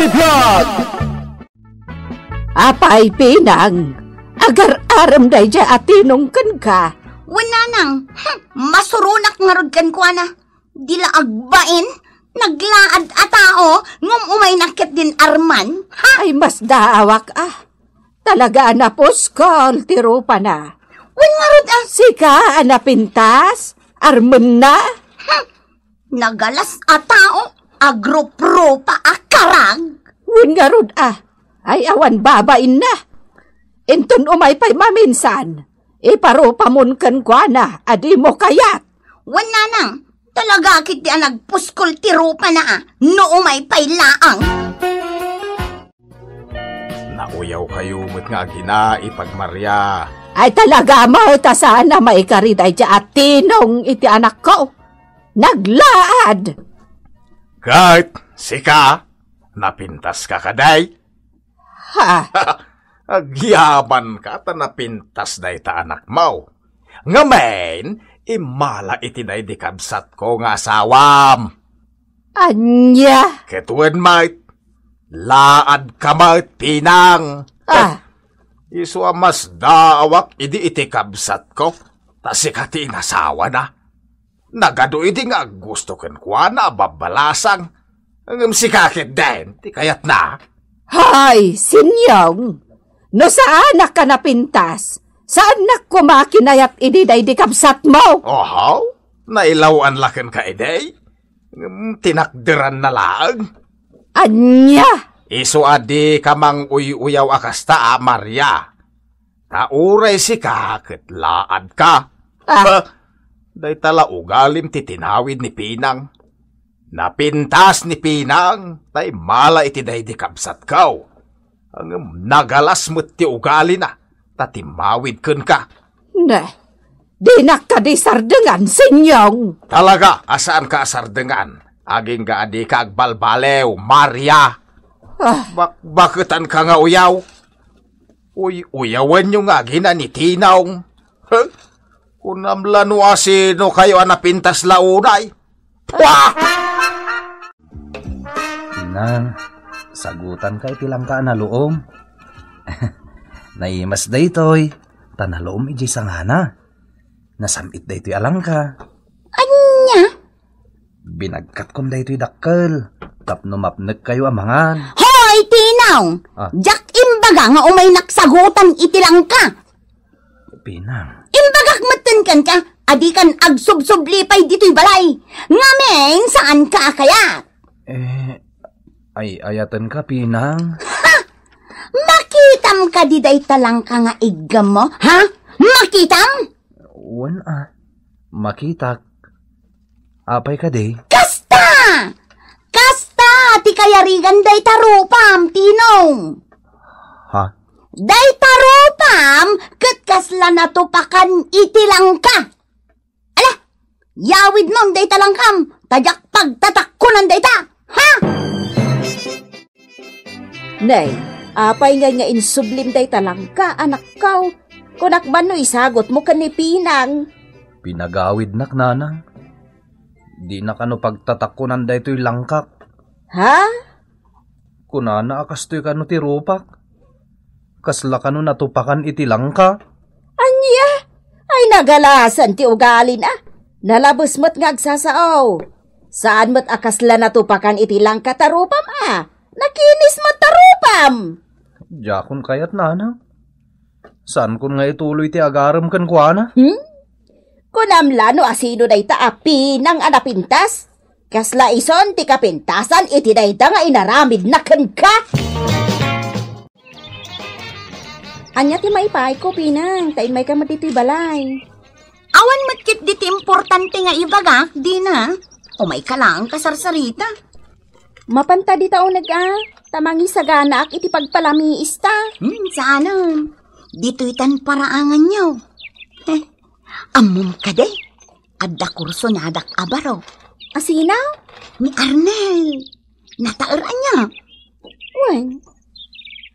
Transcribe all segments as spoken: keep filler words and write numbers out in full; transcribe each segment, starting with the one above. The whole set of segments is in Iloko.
Vlog! Apay, Pinang, agar-arem daydiay a tinong kenka? Wen, nanang, hmm, masuronak ngarud kenkuana. Di la agbain, naglaad a tao, ngem umayna ket din arman, ha? Ay, masdaawak, ah. Talaga a napuskol ti rupana. Wen ngarud, ah. Sika a napintas, armenna? Hmm. Nagalas a tao, agrupropa a karag. Wen ngarud, ah. Ay, awan babainna. Inton umay pay maminsan, iparupamon kenkuana a dimo kayat. Wen, nanang, talaga ketdi a nagpuskol ti rupana, ah, no umay pay laeng. Nauyawkayo met nga agina, ipagmaria. Ay, talaga met a saan a maikari daydiay a tinong iti anakko. Naglaad! Ket sika, napintaska kadi? Ha? Agyamanka ta napintas dayta anakmo. Ngamin, immala iti daydi kabsatko nga asawam. Ania? Ket wen met, laadka met, Pinang. Ah. Isu a masdaawak idi iti kabsatko, ta sika ti inasawana. Nagadu idi nga aggusto kenkuana a babbalasang, ngem sika ketdin ti kayatna. Hay, Sinyong! No saanak a napintas, saannak koma kinayat idi daydi kabsatmo? Oho, nailawan la kenka idi. Ngem tinakderanna laeng. Ania? Isu a dika manguy-uyaw a kasta a Maria. Ta uray sika ket laadka. Ah. Ah, dayta la ugalim ti tinawid ni Pinang. Napintas ni Pinang, ta immala iti daydi kabsatko. Ngem nagalas met ti ugalina, ta timmawid kenka. Ne, dinak kadi sardengan, Sinyong. Talaga a saanka a sardengan, agingga a dika agbalbaliw, Maria. Ah. Bakbaketanka nga uyaw. Uy-uyawenyo nga agina ni Tinong. Huh? Kunam la no asinokayo a napintas la unay. Pua! Inang, sagutanka iti langka a naluom. Naimas daytoy, ta naluom idiay sangana. Nasam-it daytoy a langka. Ania? Binagkatkon daytoy dakkel, tapno mapnekkayo a mangan. Hoy, Tinong! Ah. Diak imbaga nga umaynak sagutan iti langka. Pinang. Imbagak metten kenka, a dikan agsubsubli pay ditoy balay. Ngamin, saanka a kayat? Eh, ay-ayatenka, Pinang. Ha? Makitam kadi dayta langka nga iggammo? Ha? Makitam? Wen a, makitak. Apay kadi? Kasta! Kasta ti kayarigan dayta rupam, Tinong. Ha? Dayta rupam ket kasla natupakan iti langka. Ala, yawidmon dayta langkam, ta diak pagtatakkonan dayta. Ha? Nay, apay ngay nga insublim dayta langka, anakko? Kunak man no isagutmo ken ni Pinang. Pinagawidnak, nanang. Dina kano pagtatakkonan daytoy langkak. Ha? Kunana a kastoy kano ti rupak. Kasla kano natupakan iti langka. Ania? Ay, nagalasan ti ugalina. Nalabes met nga agsasao. Saan met a kasla natupakan iti langka ta rupam a. Nakinis met ta rupam. Diakon kayat, nanang. Saankon nga ituloy ti agarem kenkuana? Hmm? Kunam la no asino dayta a Pinang a napintas? Kasla ison ti kapintasan iti dayta nga inaramidna kenka? Ania ti maipayko, Pinang, ta immayka met ditoy balay. Awan met ketdi ti importante nga ibagak, Dina. Umayka laeng kasarsarita. Mapanta dita uneg a, ta mangisaganaak iti pagpalamiista. Hmm, saanen. Ditoy tan paraanganyo. Heh, ammom kadi? Adda kursonadak a baro. Asino? Ni Arnel. Nataer ania? Wen.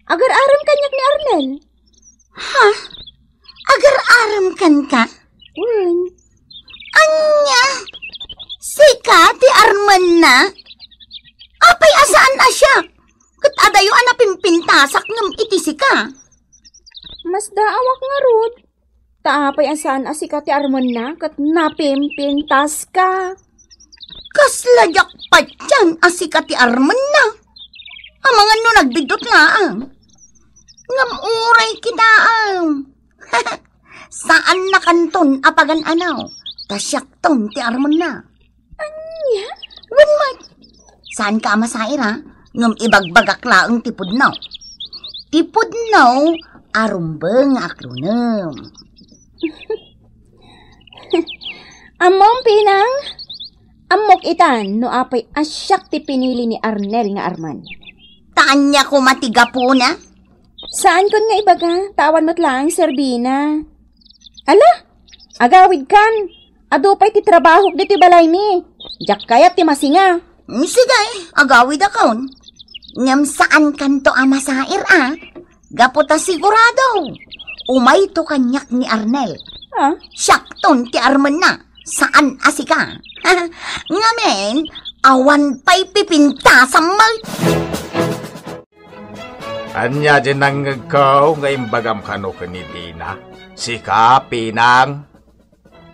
Agar-arem kaniak ni Arnel. Ha? Agar-arem kenka? Wen. Ania? Sika ti armenna? Apay a saan a siak? Pintasak ngem iti sika. Masdaawak ngarud. Ta apay a saan a sika ti armenna ket napimpintaska? Kasla diak patien a sika ti armenna. Amangan no nagbiddut laeng. Ngem uray kitaem. Saannakanton a pagan-anaw, ta siakton ti armenna. Ania? Wen met. Saanka a masair, a? Ngem ibagbagak laeng ti pudno. Ti pudno a rumbeng nga akronem. Ammom, Pinang? Ammok itan no apay a siak ti pinili ni Arnel nga armen. Ta ania koma ti gapuna? Saankon nga ibaga, ta awan met laeng serbina. Ala, agawidkan. Adu pay ti trabahok ditoy balaymi. Diak kayat ti masinga. Mm, sige, agawidakon. Ngem saankanto a masair, a? Gapu ta sigurado, umayto kaniak ni Arnel. Ah? Siakton ti armenna, saan a sika. Ngamin, awan pay pipintasam met. Ania diay nangngegko nga imbagam kano ken ni Dina? Sika, Pinang?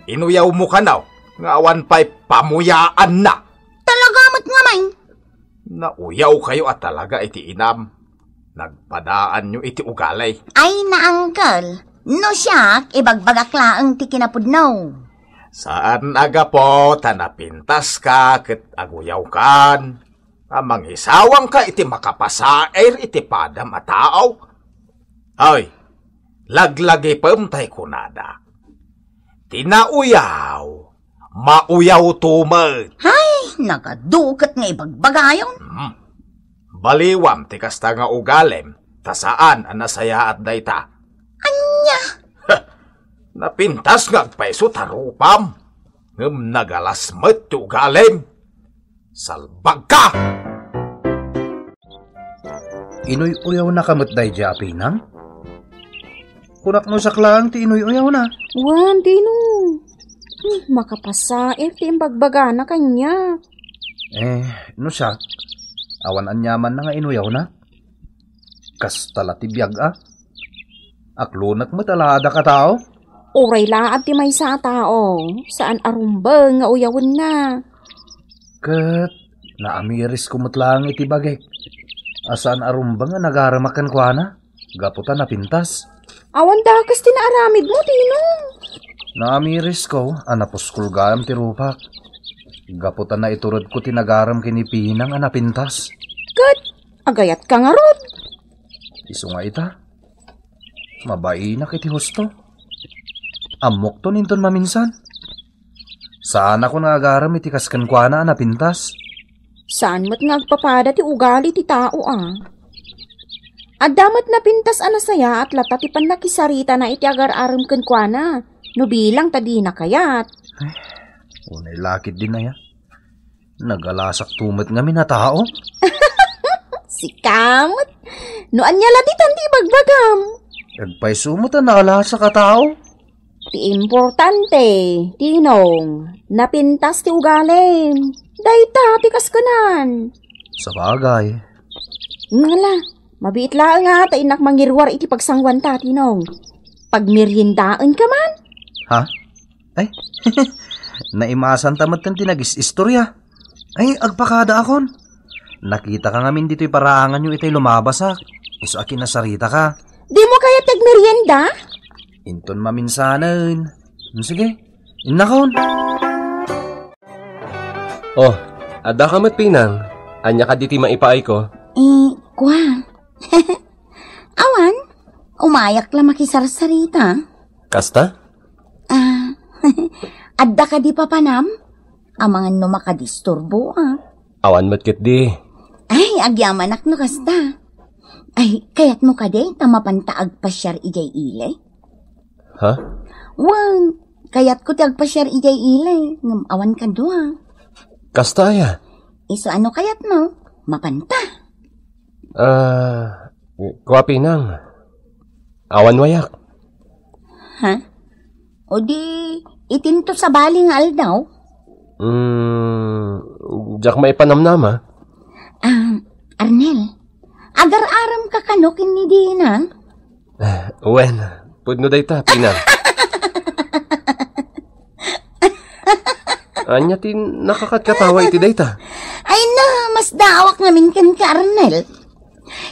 Inuyawmo kano nga awan pay pamuyaanna? Talaga met ngamin. Nauyawkayo a talaga iti inam. Nagpadaanyo iti ugali. Ay, na, uncle. No siak, ibagbagak laeng ti kinapudno. Saan a gapu ta napintaska ket aguyawkan a mangisawangka iti makapasair iti padam a tao? Ay, laglagipem tay kunada. Ti nauyaw, mauyawto met. Ay, nagaduket nga ibagbagayon. Hmm. Baliwam ti kasta nga ugalim, ta saan a nasayaat dayta. Ania? Napintas nga agpayso ta rupam, ngem nagalas met ti ugalim. Salbagka! Inuy-uyawnaka met daydiay a Pinang? Kunak no siak laeng ti inuy-uyawna. Wen, Dino. Hmm, makapasair ti imbagbagana kaniak. Eh, no siak, awan aniamanna nga inuyawna. Kasta la ti biag a. Aklonek met a laadak a tao. Uray laad ti maysa a tao, saan a rumbeng nga uyawenna. Ket naamirisko met laeng iti bagik a saan a rumbeng a nagaremak kenkuana gapu ta napintas. Awan dakes ti naaramidmo, Tinong. Naamirisko a napuskol gayam ti rupak gapu ta naituredko ti nagarem ken ni Pinang a napintas. Ket agayatka ngarud. Isu nga ita, mabainak iti husto. Ammokton inton maminsan. Saanakon nga agarem iti kas kenkuana a napintas. Saan met nga agpapada ti ugali ti tao a. Adda met napintas a nasayaat latta ti pannakisaritana iti agar-arem kenkuana, no bilang ta dina kayat. Ay, unay lakit din aya. Nagalasakto met ngamin a tao. Sika met. No ania la ditan ti ibagbagam? Agpayso met a naalasak a tao. Ti importante, Tinong, napintas ti ugalim. Dayta ti kaskenan. Sabagay. Ngala, mabiit laeng a ta innak mangiruar iti pagsanguanta, Tinong. Pagmeriendaenka man. Ha? Ay, naimasanta met ti nagis-istorya. Ay, agpakadaakon. Nakitaka ngamin ditoy paraanganyo itay lumabasak. Isu a kinasaritaka. Dimo kayat ti agmerienda? Inton maminsanen. Hmm, sige, innakon. Oh, addaka met, Pinang. Ania kadi ti maipaayko? Eh, kua. Awan, umayak la makisarsarita. Kasta? Ah, adda kadi papanam? Amangan no makadisturbo, a. Awan met ketdi. Ay, agyamanak no kasta. Ay, kayatmo kadi ta mapanta agpasiar idiay ili? Ha? Wen, kayatko ti agpasiar idiay ili, ngem awan kadua. Kasta aya? Isu a no kayatmo, mapanta. Ah, kua, Pinang. Awan wayak. Ha? O di, itinto sabali nga aldaw? Hmm, diak maipanamnama. Ah, Arnel, Agar-arem ka kano ken ni Dina? Wen, pudno dayta, Pinang. Ania ti nakakatkatawa iti dayta? Ay na, masdaawak ngamin kenka, Arnel.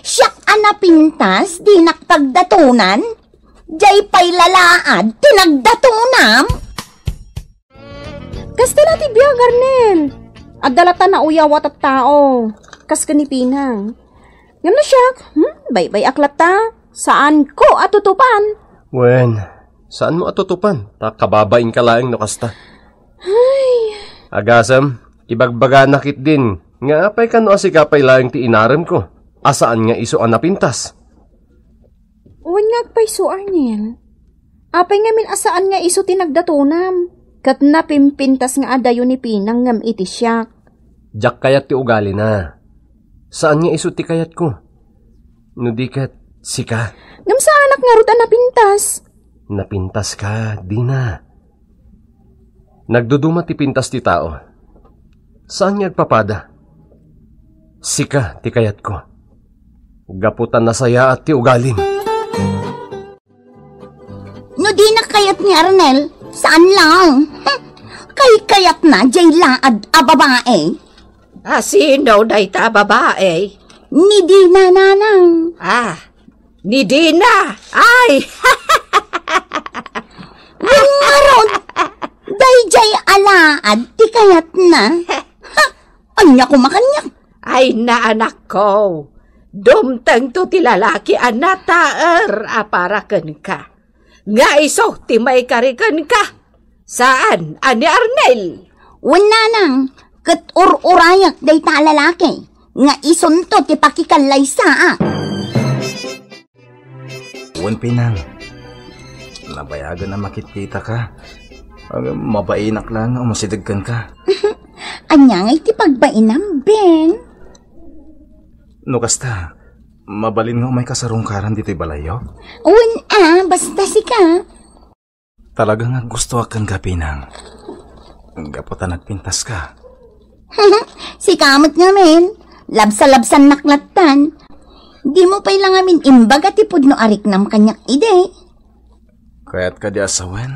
Siak a napintas, dinak pagdatonan. Jay pay lalaad ti nagdatonam. Kasta la ti biag, Arnel. Adda latta nauyawat a tao. Kas ken ni Pinang. Ngem no siak, hmm, baybay-ak latta. Saanko a tutupan. Wen, saanmo a tutupan? Ta kababainka laeng no kasta. Ay. Agasem, ibagbagana ketdin nga apay kano a sika pay laeng ti inaremko, a saan nga isu a napintas. Wen nga agpayso, Arnel. Apay ngamin a saan nga isu ti nagdatonam, ket napimpintas nga adayo ni Pinang ngem iti siak? Diak kayat ti ugalina. Saan nga isu ti kayatko. No di ket, sika. Ngem saanak ngarud a napintas. Napintaska, Dina. Nagduduma ti pintas ti tao. Saan nga agpapada? Sika ti kayatko. Gapu ta nasayaat ti ugalim. No dinak kayat ni Arnel, saan lang. Kaykayatna, jay laad a babae. A sino dayta a babae? Ni Dina, nanang. Ah, ni Dina. Ay! Wen ngarud, dayjay a laad ti kayatna. Ha? Ania koma kaniak? Ay na, anakko, dumtengto ti lalaki a nataer a para kenka. Nga isu ti maikari kenka. Saan a ni Arnel. Wen nanang, ket ur-urayak dayta a lalaki nga isunto ti pakikallaysaak. Wen, Pinang, nabayagen a makitkitaka. Ngem mabainak laeng nga umasideg kenka. Ania ngay ti pagbainam, Ben? No kasta, mabalin nga umayka sarungkaran ditoy balayyo? Wen a, basta sika. Talaga nga gustoak kenka, Pinang. Gapu ta nagpintaska. Sika met ngamin, labsa-labsannak lattan. Dimo pay la ngamin imbaga ti pudno a riknam kaniak idi. Kayat kadi a sawen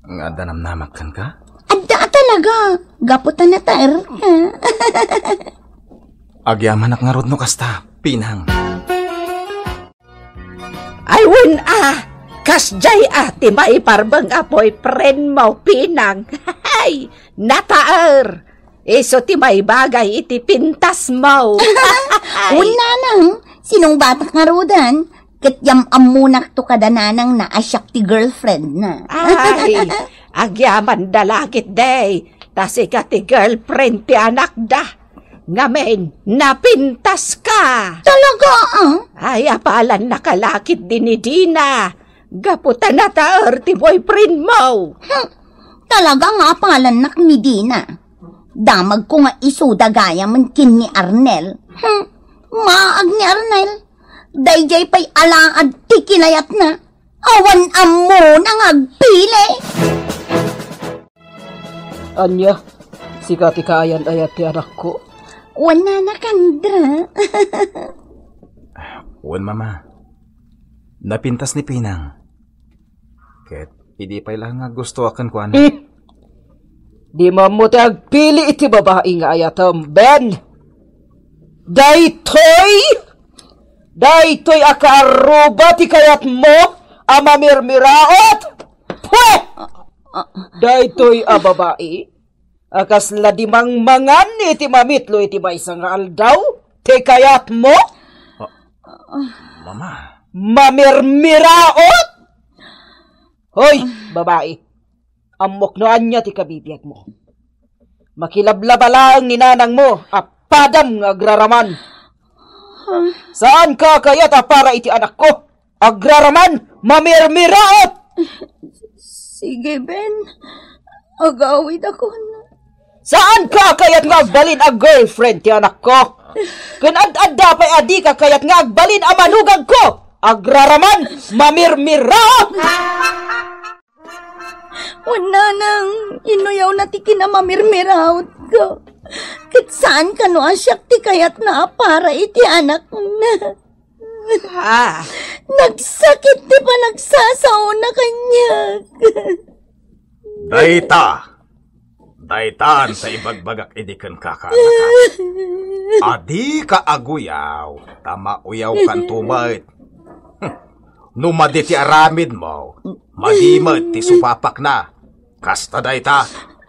nga adda namnamak kenka? Adda a talaga, gapu ta nataerka. Agyamanak ngarud no kasta, Pinang. Ay, wen a, kasdiay a ti maiparbeng a boyfriend mo, Pinang. Ay, nataer. Isu ti maibagay iti pintas mo. Ay. Wen nanang, sinungbatak ngaruden, ket yam-ammonak to kada nanang na a siak ti girlfriend na. Ay, agyamanda la ketdi, ta sika ti girlfriend ti anakda. Ngamin, napintaska. Talaga, ah? Ay, apalan nakalakit di ni Dina. Gapu ta nataer ti boyfriend mo. Hmm. Talaga nga apalannak ni Dina. Damagko nga isuda gayam ken ni Arnel. Hmm. Maag ni Arnel. Dayjay pay alaad ti kinayatna. Awan ammona nga agpili. Ania, sika ti kaayan-ayat ti anakko? Wen, Nana Candra. Wen, Mama. Napintas ni Pinang. Ket idi pay la nga gustoak kenkuana. Hmm. Dimo ammo ti agpili iti babai nga ayatem, Ben. Daytoy, daytoy a kaarruba ti kayatmo a mamirmiraot. Pwe! Daytoy a babai a kasla di mangmangan iti mamitlo iti maysa nga aldaw ti kayatmo? Ah, Mama. Mamirmiraot! Hoy, babai! Ammok no ania ti kabibiagmo. Makilablaba laeng ni nanangmo a padam nga agraraman. Saanka a kayat a para iti anakko? Agraraman, mamirmiraot! Sige, Ben. Agawidakon. Saanka a kayat nga agbalin a girlfriend ti anakko? Ken ad-adda pay a dika kayat nga agbalin a manugangko? Agraraman, mamirmiraot! Wen, nanang, inuyawna ti kinamamirmiraotko. Ket saan kano a siak ti kayatna a para iti anakna. Ha? Nagsakit ti panagsasaona kaniak. Dayta, daytan ta ibagbagak idi kenka, kaanakan. Adika aguyaw, ta mauyawkanto met. No madi ti aramidmo, madi met ti supapakna. Kasta dayta.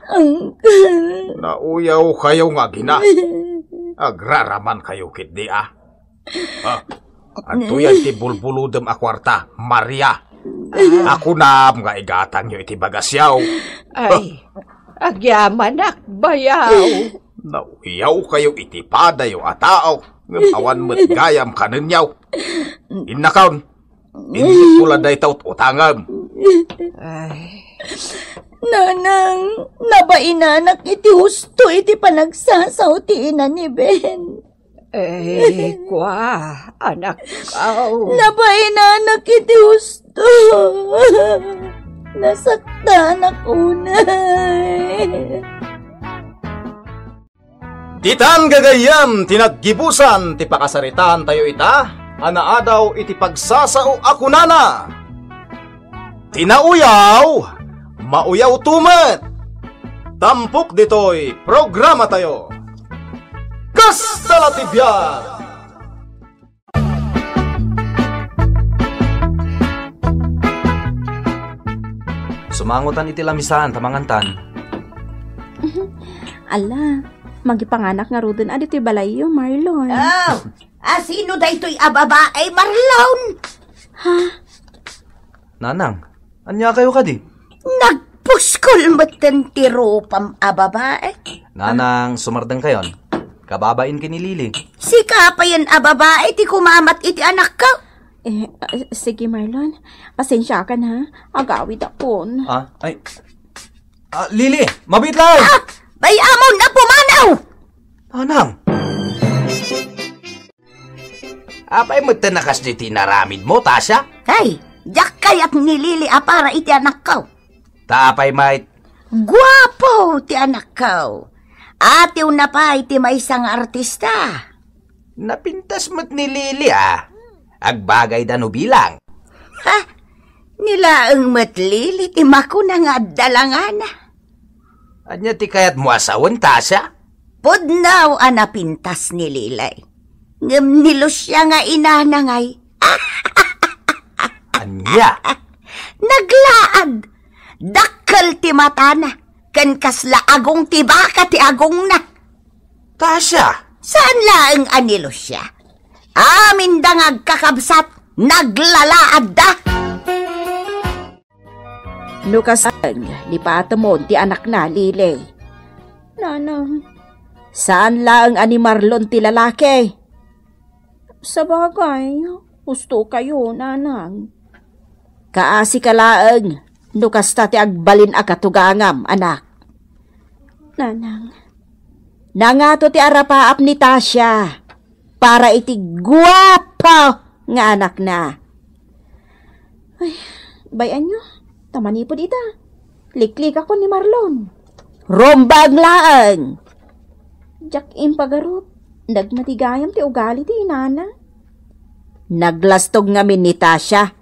Uncle. Nauyawkayo nga agina. Agraramankayo ketdi a. Ah, adtoy ti bulbulodem a kuarta, Maria. Akunam nga igatangyo iti bagasyo. Ay, agyamanak, bayaw. Nauyawkayo iti padayo a tao, ngem awan met gayam kanenyo. Innakon, innikko la dayta ut-utangem. Ay. Nanang, nabainanak iti husto iti panagsasao ti ina ni Ben. Eh, kua, anakko. Nabainanak iti husto. Nasaktanak unay. Ditan gagayyem ti naggibusan ti pakasaritaantayo ita a naadaw iti pagsasao a kunana, "Ti nauyaw, mauyawto met." Tampok ditoy programatayo. Kasta la ti biag! Sumangotan iti lamisaan ta mangantan. Ala, mangipanganak ngaruden a ditoy balayyo, Marlon. Oh, a sino daytoy a babae, Marlon? Ha? Nanang, ania kayo kadi? Nagpuskol metten ti rupam a babae. Nanang, sumardeng kayon. Kababain ken ni Lily. Sika payen a babae ti kumamat iti anakko. Eh, ah, sige, Marlon. Pasensiakan, ha? Agawidakon. Ah, ay. Ah, Lily, mabiit laeng! Ah! Bay-amon a pumanaw! Nanang! Apay metten a kasdi ti inaramidmo, Tasha? Kay, diak kayat ni Lily a para iti anakko. Ta apay met? Guapo ti anakko. Atiwna pay ti maysa nga artista. Napintas met ni Lily, a. Agbagayda no bilang. Ha? Ni laeng met Lily ti makuna nga adda langana. Ania ti kayatmo a sawen, Tasha? Pudno a napintas ni Lily. Ngem ni Lucia nga inana ngay. Ania? Naglaad. Dakkel ti matana. Ken kasla agong ti baka ti agongna. Tasha! Saan laeng a ni Lucia? Aminda nga agkakabsat, naglalaadda. No kas-, lipatemon ti anakna, Lily. Nanang, saan laeng a ni Marlon ti lalaki? Sabagay, husto kayo, Nanang. Kaasi ka laeng, no kasta ti agbalin a katugangam, anak. Nanang. Nangato ti arapaap ni Tasha para iti guapo nga anakna. Ay, bay-anyo, ta manipud ita, liklikakon ni Marlon. Rumbeng laeng! Diak impagarup, nagmatigayam ti ugali ti inana. Naglastog ngamin ni Tasha,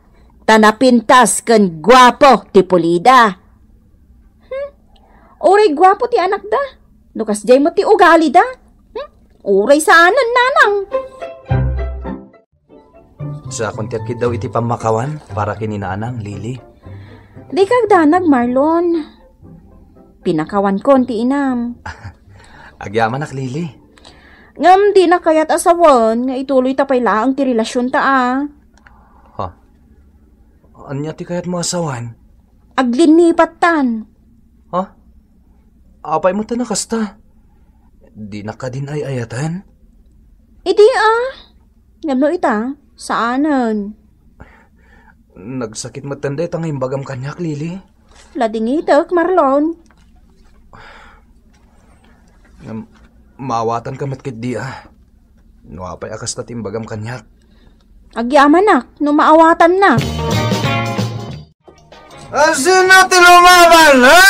ta napintas ken guapo ti pulida. Hmm? Uray guapo ti anakda, no kasdiay met ti ugalida. Hmm? Uray saanen, Nanang. Sakon ti agkiddaw iti pammakawan para ken ni Nanang, Lily. Dika agdanag, Marlon. Pinakawankon ti inam. Agyamanak, Lily. Ngem dina kayat a sawen nga ituloyta pay laeng ti relasionta a. Ha? Ania ti kayatmo a sawen? Aglinnipat tan. Ha? Apay met a kasta? Dinak kadin ay-ayaten? Idi a. Ngem no ita, saanen. Nagsakit met ten dayta nga imbagam kaniak, Lily. Ladingitek, Marlon. Ngem, maawatanka met ketdi a. No apay a kasta ti imbagam kaniak. Agyamanak, no maawatanna. Asino ti lumaban, ha?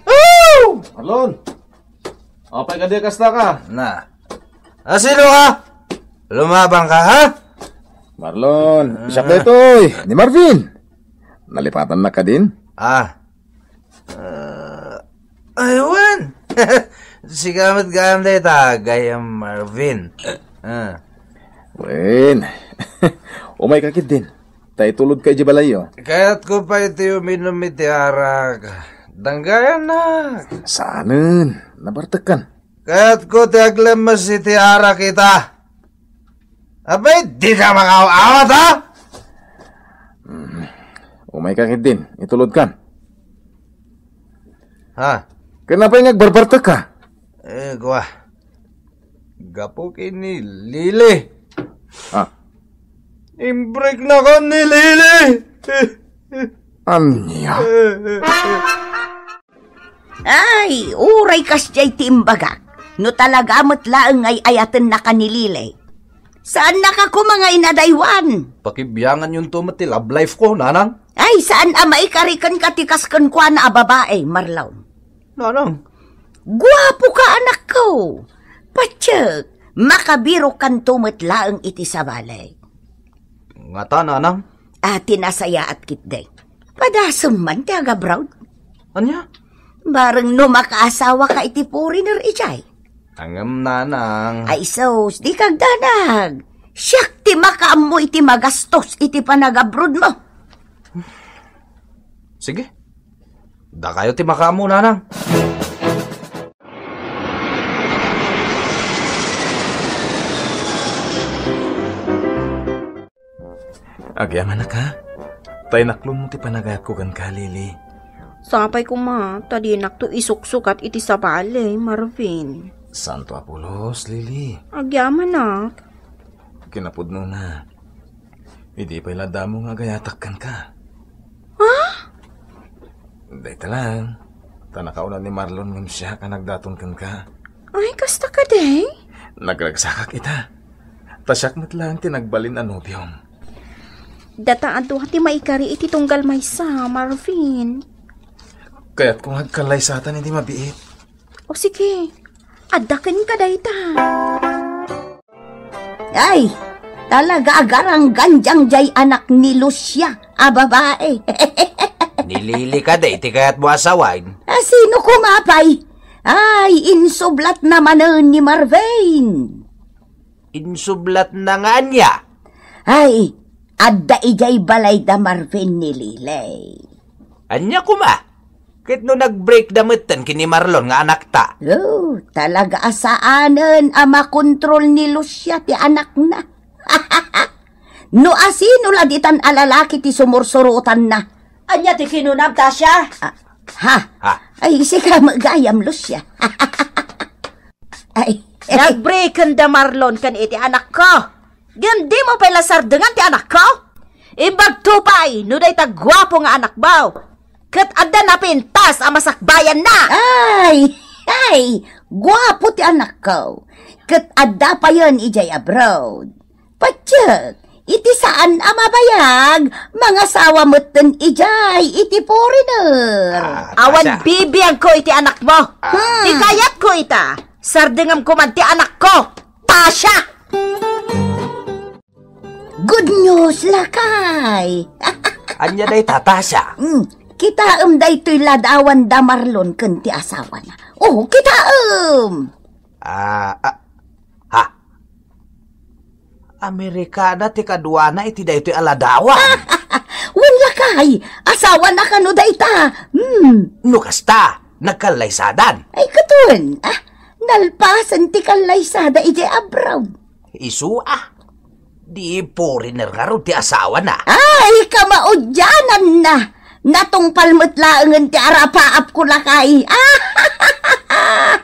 Woo! Marlon, apay kadi a kasta ka? Na. Asino ka? Lumaban ka, ha? Marlon, ah, siak daytoy, ni Marvin. Nalipatannak kadin? Ah. Ah, ay, wen. Sika met gayam dayta, gayam Marvin. Ah. Wen. Umayka ketdin. Ta itulodka idiay balayyo. Kayatko pay ti uminum iti arak. Danggayannak. Saanen. Nabartekkan. Kayatko ti aglemmes iti arak ita. Apay, dika mangawat, ha? Mm. Umayka ketdin, itulodkan. Ha? Ken apay nga agbarbartekka? Eh, kua. Gapu ken ni Lily. Ha? Imbreaknakon ni Lily. Ania? Ay, uray kasdiay ti imbagak. No talaga met laeng nga ay-ayatennaka ni Lily. Saannaka koma nga inadaywan. Pakibianganyonto met ti love life ko, nanang. Ay, saan a maikari kenka ti kas kenkuana a babae, Marlon. Nanang. Guapoka, anakko. Patiek, makabirokanto met laeng iti sabali. Ngata, nanang? A, ti nasayaat ketdi. Padasem man ti agabroad. Ania? Bareng no makaasawaka iti foreigner idiay. Ngem, nanang. Ay sus, dika agdanag. Siak ti makaammo iti magastos iti panagabroadmo. Sige. Dakayo ti makaammo, nanang. Agyamanak, ha? Ta inaklonmo ti panagayatko kenka, Lily. Sapay koma, ta dinakto isuksukat iti sabali, Marvin. Santo a pulos, Lily. Agyamanak. Kinapudnona, idi pay la damo nga agayatak kenka. Ha? Dayta lang. Ta nakauna ni Marlon ngem siak a nagdaton kenka. Ay, kasta kadi? Nagragsakak ita. Ta siak met laeng ti nagbalin a nobiom. Data a dua ti maikari iti tunggal maysa, Marvin. Kayatko nga agkallaysatan iti mabiit. O sige, adda kenka dayta. Ay, talaga agaranggan diay anak ni Lucia a babae. Ni Lily kadi ti kayatmo a sawen? A, sino koma pay? Ay, insublatna manen ni Marvin. Insublatna nga ania? Ay, adda idiay balay da Marvin ni Lily. Ania koma? Ket no nag-break da metten ken ni Marlon nga anakta? Oh, talaga a saanen a makontrol ni Lucia ti anakna. No asino la ditan a lalaki ti sumursurotanna? Ania ti kinunam, Tasha? Ah, ha? Ha? Ay, sika met gayam, Lucia. Ay. Nag-breaken da Marlon ken iti anakko. Ngem dimo pay la sardengan ti anakko? Imbagto pay no dayta guapo nga anakmo. Ket adda napintas a masakbayanna. Ay, ay, guapo ti anakko. Ket adda payen idiay abroad. Patiek, iti saan a mabayag, mangasawa metten idiay iti foreigner. Ah, Awan Tasha. Bibiangko iti anakmo. Ah. Hmm. Ti kayatko ita, sardengamko man ti anakko. Tasha! Good news, lakay! Ania dayta, Tasha? Hmm, kitaem daytoy ladawan da Marlon ken ti asawana. Oh, kitaem! Ah, ah, ha? Amerikana ti kaduana iti daytoy a ladawan. Wen, lakay, asawana kano dayta? Hmm. No kasta, nagkallaysadan. Ay, katon, ah, nalpasen ti kallaysada idiay abroad. Isu, ah. Di foreigner ngarud ti asawana. Ay, kamaudiananna. Natungpal met laengen ti arapaapko, lakay.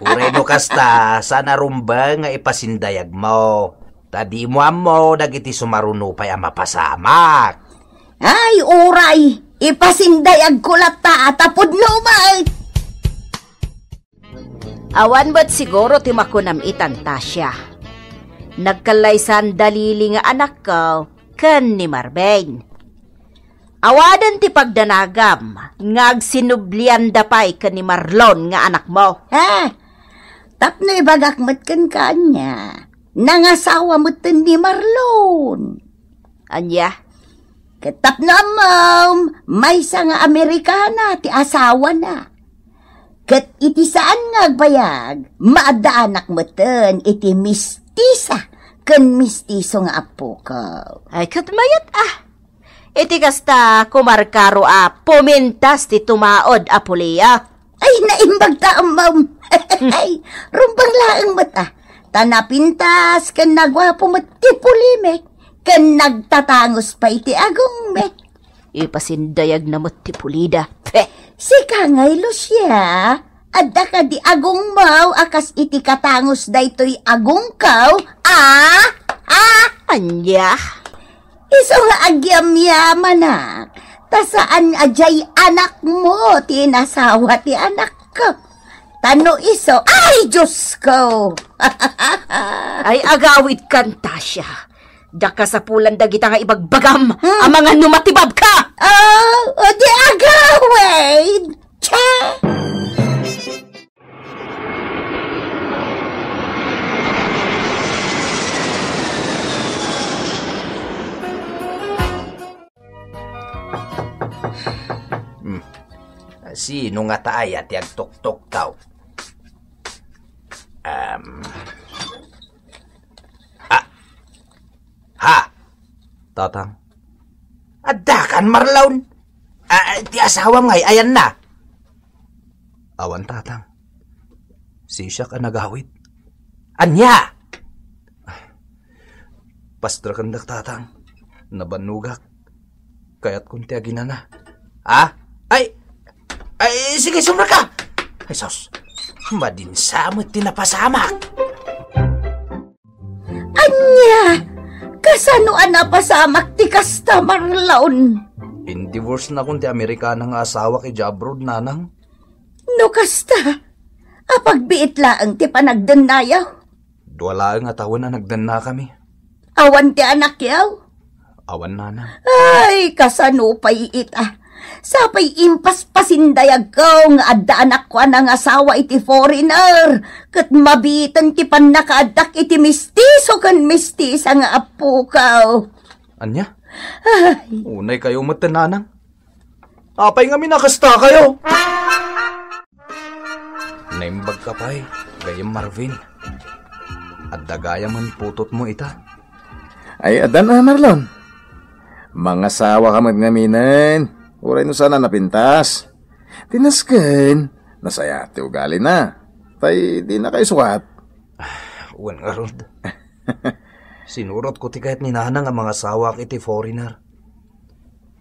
Uray no kasta, saan a rumbeng nga ipasindayagmo. Ta dimo ammo dagiti sumaruno pay a mapasamak. Ay, uray, ipasindayagko latta, ta pudno met. Awan met siguro ti makunam itan, Tasha. Nagkallaysan da Lily nga anakko ken ni Marvin. Awanen ti pagdanagam nga agsinublianda pay ken ni Marlon nga anakmo. Ah, tapno ibagak met kenka ania, nangasawa metten ni Marlon. Ania? Ket tapno ammom, maysa nga Amerikana ti asawana. Ket iti saan nga agbayag, maaddaanak metten iti mistisa ken mistiso nga appokaw. Ay, ket mayat, ah. Iti kasta, kumarkaro a pumintas ti tumaod a pulia. Ay, naimbag ta, ammom. Ay, rumbeng laeng met, ah. Ta napintas ken naguapo met ti pulimi, ken nagtatangos pay ti agongmi. Ipasindayagna met ti pulida. Peh! Sika ngay, Lucia, adda kadi agongmo a kas iti katangos daytoy agongko? Ah? Ah? Ania? Isu nga agyamyamanak, ta saan a diay anakmo ti inasawa ti anakko. Ta no isu, ay, Diosko! Ay, agawidkan, Tasha. Diak kasapulan dagita nga ibagbagam. Hmm. A mangan no matibabka! Oh, o di agawid! Cha! Hmm. Sino ngata aya ti agtuktuktaw? Um. Ah. Ha? Tatang. Adda kan, Marlon? Ah, ti asawam ngay, ayanna? Awan, Tatang. Sisiak a nagawid. Ania? Pastrakendak, Tatang. Nabannogak. Kayatkon ti aginana. Ha? Ay! Ay, sige, sumrek ka! Ay, sus. Madinsa met ti napasamak. Ania? Kasano a napasamak ti kasta, Marlon? Indivorce nakon ti Amerikana nga asawak idiay abroad, nanang. No kasta, apagbiit laeng ti panagdennayo. Dua laeng a tawen a nagdennakami. Awan ti anakyo? Awan, nanang. Ay, kasano pay ita? Sapay impaspasindayagko nga adda anakko a nangasawa iti foreigner, ket mabiiten ti pannakaaddak iti mistiso ken mistisa nga appokaw. Ania? Ay. Unay kayo met, nanang. Apay ngamin a kasta kayo? Naimbag ka pay, gayem Marvin. Adda gayam a putotmo ita. Ay, addan a, Marlon. Mangasawa ka met ngaminen. Uray no saan a napintas. Ti nasken, nasayaat ti ugalina. Tay, dina kayo sukat. Wen ngarud. Sinurotko ti kayat ni nanang a mangasawaak iti foreigner.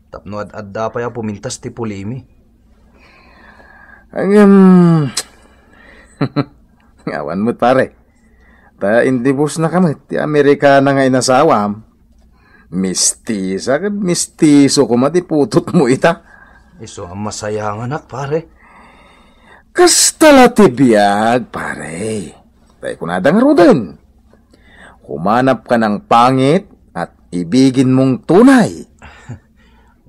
Tapno ad-adda pay a pumintas ti pulimi. Ngem, awan met, pare. Ta indivorce na ka met ti Amerikana nga inasawam. Mistisa ken mistiso koma ti putotmo ita. Isu a masayanganak, pare. Kasta la ti biag, pare. Tay kunada ngaruden. Humanap ka ng pangit at ibigin mong tunay.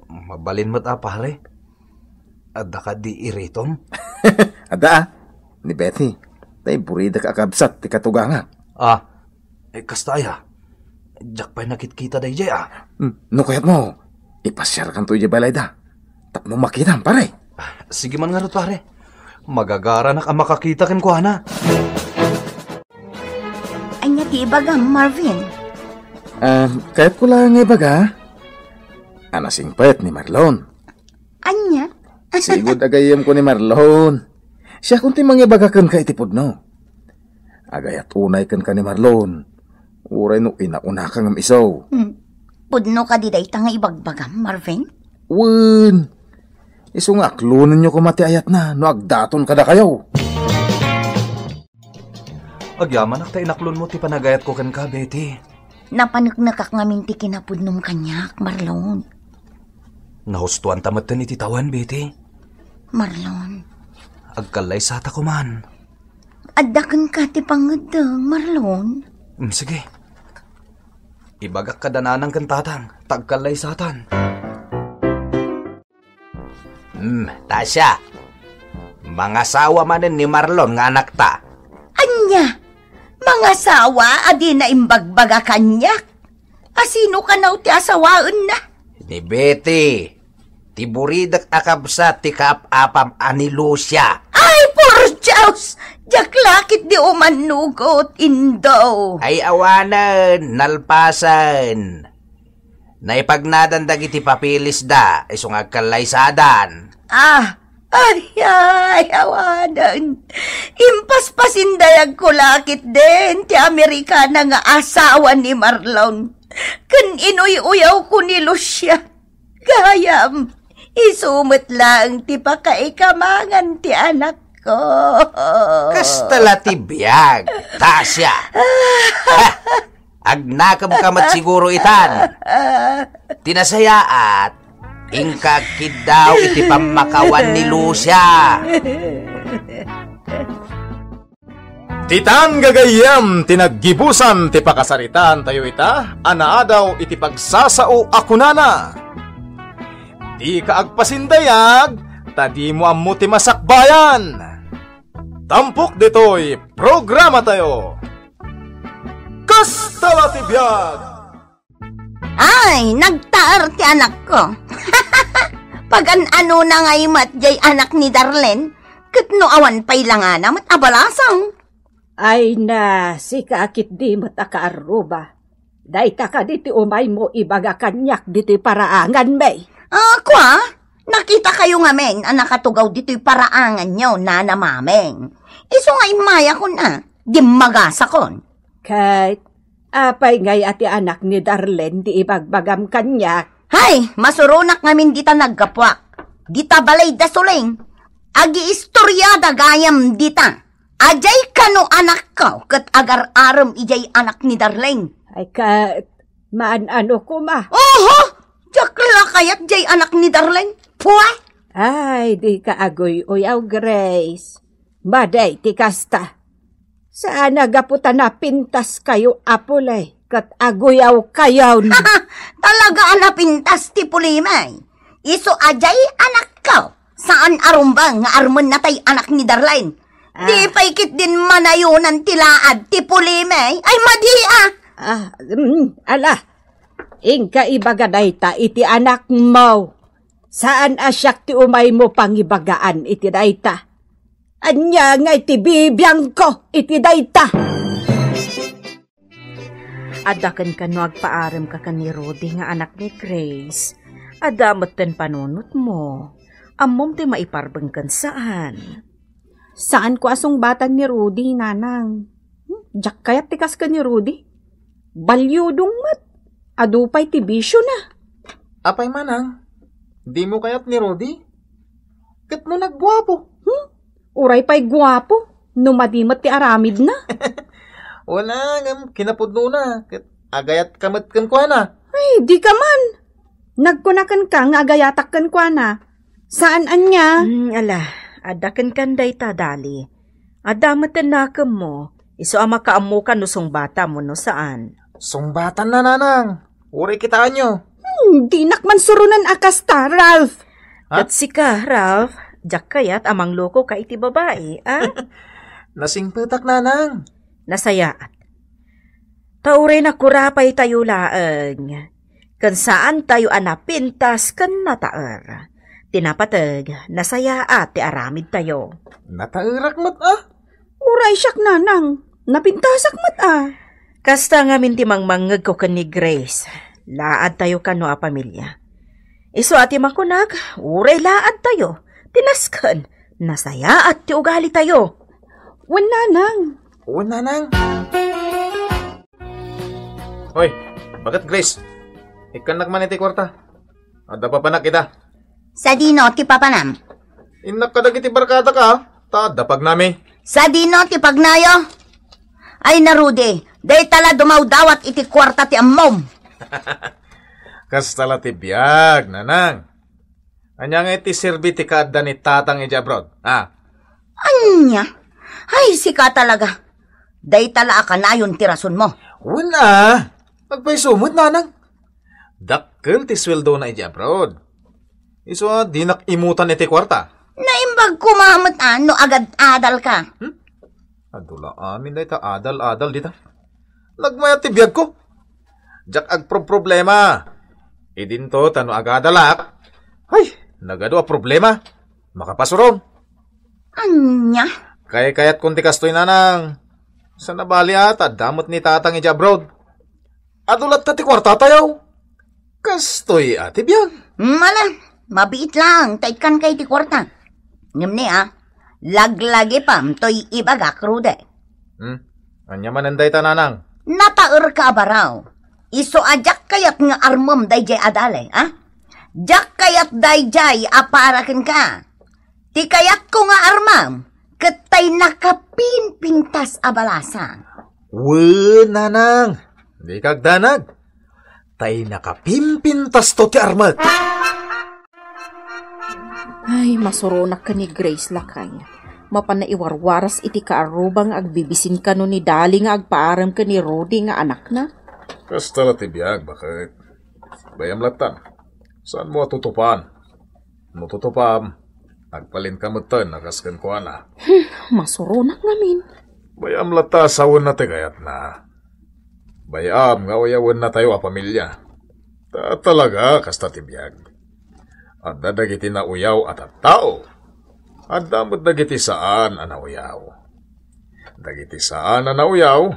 Mabalin met a, pare. Adda kadi iritom? Adda, a. Ni Betty, tay buridak a kabsat ti katugangak. Ah, eh, kasta aya. Diak pay nakitkita daydiay, a. Hmm, no kayatmo, ipasiarkanto idiay balayda. Tapno makitam, pare. Sige man ngarud, pare. Magagaranak a makakita kenkuana. Ania ti ibagam, Marvin? Ah, kayatko laeng nga ibaga a nasingpet ni Marlon. Ania? Sigud a gayyemko ni Marlon. Siakon ti mangibaga kenka iti pudno. Agayat unay kenka ni Marlon. Uray no inaunaka ngem isu. Hmm. Pudno kadi dayta nga ibagbagam, Marvin? Wen. Isu nga aklonenyo koma ti ayatna no agdaton kadakayo. Agyamanak ta inaklonmo ti panagayatko kenka, Betty. Napaneknekak ngamin ti kinapudnom kaniak, Marlon. Nahustoanta metten iti tawen, Betty. Marlon. Agkallaysata koman. Adda kenka ti pangeddeng, Marlon. Mm, sige. Ibagak kada nanang ken tatang, ta agkallaysatan. Hmm, Tasha, mangasawa manen ni Marlon nga anakta. Ania? Mangasawa a dina imbagbaga kaniak? A sino kano ti asawaenna? Ni Betty, ti buridek a kabsat ti kaap-apam a ni Lucia. Ay, por Dios! Diak la ketdi umannugot, Indo. Ay awanen, nalpasen. Naipagnadan dagiti papeles da, isu nga agkallaysadan. Ah, ay, ay, awanen. Impaspasindayagko la ketdin ti Amerikana nga asawa ni Marlon. Ken inuy-uyawko ni Lucia. Gayam, isu met laeng ti pakaikamangan ti anakko. Kasta la ti biag, Tasia. Agnakem ka met siguro itan. Ti nasayaat, inka agkiddaw iti pammakawan ni Lucia. Ditan gagayyem ti naggibusan ti pakasaritaantayo ita a naadaw iti pagsasao a kunana, "Dika agpasindayag, ta dimo ammo ti masakbayan." Tampok ditoy programatayo. Kasta la ti biag! Ay, nagtaer ti anakko. Pagan-anona ngay met jay anak ni Darlene, ket no awan pay langana met a balasang. Ay na, sika a ketdi met a kaarruba. Dayta kadi ti umaymo ibaga kaniak ditoy paraanganmi? Ah, kua? Nakitakayo ngamin a nakatugaw ditoy paraanganyo, Nana Mameng. Isu nga immayakon a, dimmagasakon. Ket apay ngay a ti anak ni Darlene ti ibagbagam kaniak? Hay, masuronak ngamin dita naggapuak. Dita balay da Suling. Agiistoriada gayam dita. Ajay kano anakko ket agar-arem ijay anak ni Darlene. Ay ket, maan-ano koma? Oho! Diak la kayat jay anak ni Darlene. Pue! Ay, dika aguy-uyaw, Grace. Madi ti kasta. Saan a gapu ta napintaskayo a puli ket aguyawkayon. Talaga a napintas ti pulimay. Isu a jay anakko. Saan a rumbeng nga armenna tay anak ni Darlene. Ah. Di pay ketdin manayonan ti laad ti pulimay. Ay, madi a! Ah, mm, ala. Inka ibaga dayta iti anakmo. Saan a siak ti umaymo pangibagaan iti dayta. Ania ngay ti bibiangko iti dayta? Adda kenka no agpaaremka ken ni Rudy nga anak ni Grace. Adda metten panunotmo. Ammom ti maiparbeng ken saan. Saanko a sungbatan ni Rudy, Nanang. Hmm, diak kayat ti kas ken ni Rudy. Baliudong met. Adu pay ti bisiona. Apay manang, dimo kayat ni Rudy? Ket no nagguapo? Hmm? Uray pay guapo, no madi met ti aramidna. Wala, ngem kinapudnona, ket agayatka met kenkuana. Ay, dika man. Nagkuna kenka nga agayatak kenkuana. Saan ania? Hmm, ala, adda kenkan dayta, Dali. Adda met ti nakemmo. Isu a makaammokan no sungbatam wenno saan. Sungbatanna, Nanang. Uray kitaenyo. Hmm, dinak man suronen a kasta, Ralph. Ha? Ket sika, Ralph, diak kayat a manglokoka iti babai, a? Nasingpetak, Nanang. Nasayaat. Ta uray nakurapaytayo laeng, ken saantayo a napintas ken nataer. Ti napateg, nasayaat ti aramidtayo. Nataerak met, a? Uray siak, Nanang. Napintasak met, a. Kasta ngamin ti mangmangngegko ken ni Grace. Laadtayo kano a pamilia. Isu a ti makunak, uray laadtayo. Ti nasken, nasayaat ti ugalitayo. Wen, Nanang. Wen, Nanang. Hoy, baket Grace? Ikkannak man iti kuarta. Adda papanak ita. Sadino ti papanam? Innak kadagiti barkadaka, ta adda pagnami. Sadino ti pagnayo? Ay na, Rudy, dayta la dumawdawat iti kuarta ti ammom. Kasta la ti biag, Nanang. Ania nga iti serbi ti kaadda ni Tatang iti abroad? Ah. Ania? Ay, sika talaga. Dayta la a kanayon ti rasonmo. Wen a, agpayso met, Nanang. Dakkel ti sueldona iti abroad. Isu a dinak imutan iti kuarta. Naimbag koma met a no agad-adal ka. Hmm? Adu la amin dayta adal-adal dita. Nagmayat ti biagko. Diak agproproblema. Idinto ta no agadalak, ay, nagadu a problema. Makapasurom. Ania? Kaykayatkon ti kastoy, nanang. Saan a bali a ta adda met ni tatang idiay abroad. Adu latta ti kuartatayo. Kastoy a ti biag. Mala, mabiit lang, ta ikkanka iti kuarta. Ngem ni a, laglagipam toy ibagak, Rudy. Hmm? Ania manen dayta, nanang? Nataerka a baraw. Isu a diak kayat nga armem daydiay a dale, a? Diak kayat daydiay a para kenka. Ti kayatko nga armem, ket tay nakapimpintas a balasang. Wen, nanang, dika agdanag. Tay nakapimpintasto ti armek. Ay, masuronak ken ni Grace, lakay. Mapanna iwarwaras iti kaaruba nga agbibisin kano ni Dali nga agpaarem ken ni Rudy nga anakna. Kasta la ti biag, baket. Bay-am lattan. Saanmo a tutupan? No tutupam, agbalinka metten a kas kenkuana. Hmm, masuronak ngamin. Bay-am latta a sawenna ti kayatna. Bay-am nga uyawennatayo a pamilia. Ta talaga, kasta ti biag. Adda dagiti nauyaw a tattao. Adda met dagiti saan a nauyaw. Dagiti saan a nauyaw,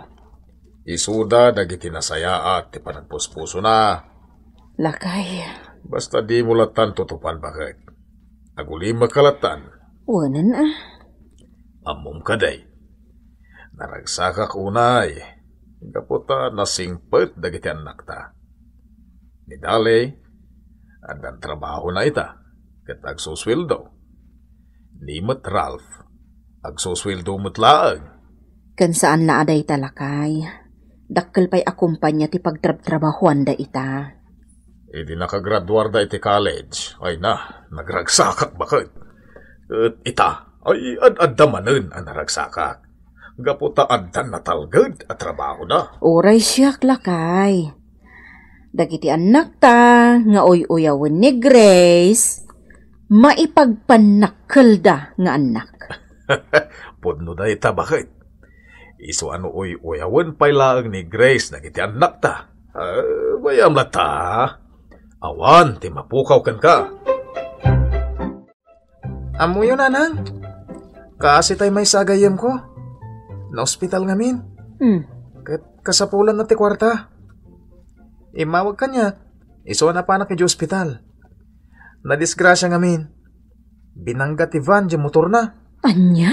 isuda dagiti nasayaat ti panagpuspusona. Lakay. Basta dimo lattan tutupan, baket. Agulimekka lattan. Wenen a. Ammom kadi. Naragsakak unay, gapu ta nasingpet dagiti annakta. Ni Dali, addan trabahona ita, ket agsusueldo. Ni met Ralph, agsusueldo met laeng. Ken saan la a dayta, lakay. Dakkel pay a kumpanya ti pagtrabtrabahoanda ita. Idi nakagraduarda iti college, ay na, nagragsakak baket. Ket ita, ay ad-adda manen a naragsakak. Gapu ta addan natalged a trabahoda. Uray siak, lakay. Dagiti annakta nga uy-uyawen ni Grace, maipagpannakkelda nga annak. Pudno dayta, baket. Isu a no uy-uyawen pay laeng ni Grace dagiti annakta. Ah, bay-am latta. Awan ti mapukaw kenka. Ammoyo, nanang? Kaasi tay maysa a gayyemko. Naospital ngamin. Hmm. Ket kasapulanna ti kuarta. Immawag kaniak, isu a napanak idiay ospital. Nadisgrasia ngamin. Binangga ti van diay motorna. Ania?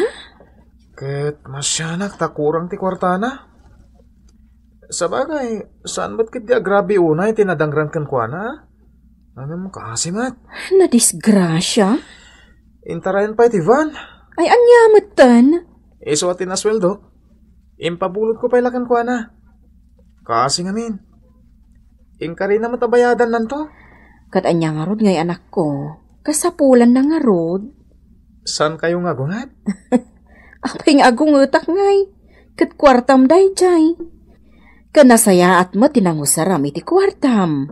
Ket masianak ta kurang ti kuartana. Sabagay, saan met ketdi agrabe unay ti nadangrang kenkuana, a? Ngem kaasi met. Nadisgrasia? Intarayan pay ti van. Ay, ania metten? Isu a ti nasueldok, impabulodko pay la kenkuana. Kaasi ngamin. Inkarina met a bayadannanto. Ket ania ngarud ngay, anakko? Kasapulanna ngarud? Saankayo nga agunget? Apay nga agungetak ngay? Ket kuartam daydiay. Ken nasayaat met ti nangusaram iti kuartam.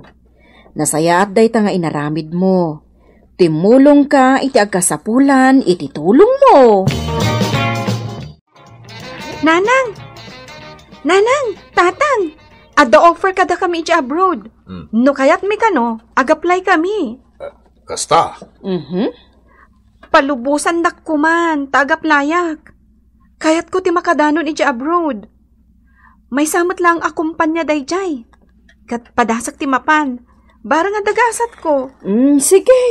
Nasayaat dayta nga inaramidmo. Timmulongka iti agkasapulan iti tulongmo. Nanang! Nanang! Tatang! Adda offer kadakami idiay abroad. Hmm. No kayatmi kano, ag-apply kami. Ah, kasta? Mhm. Palubosandak koman, ta ag-applyak. Kayatko ti makadanon idiay abroad. Maysa met laeng a kumpanya daydiay. Ket padasak ti mapan. Barang a dagasatko. Mm, sige.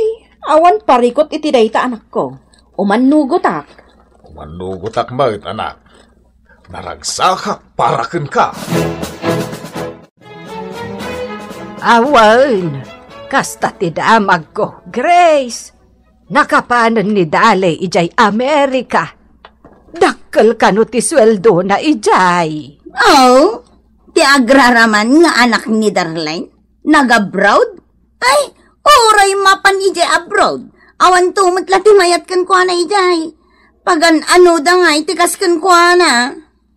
Awan parikut iti dayta, anakko. Umannugotak. Umannugotak met, anak. Naragsakak para kenka. Awan, kasta ti damagko, Grace. Nakapanen ni Dale idiay Amerika. Dakkel kano ti sueldona idiay. Oh, ti agraraman nga anak ni Darlene? Nag-abroad? Ay, uray mapan idiay abroad. Awanto met la ti mayat kenkuana idiay. Pagan-anoda nga iti kas kenkuana.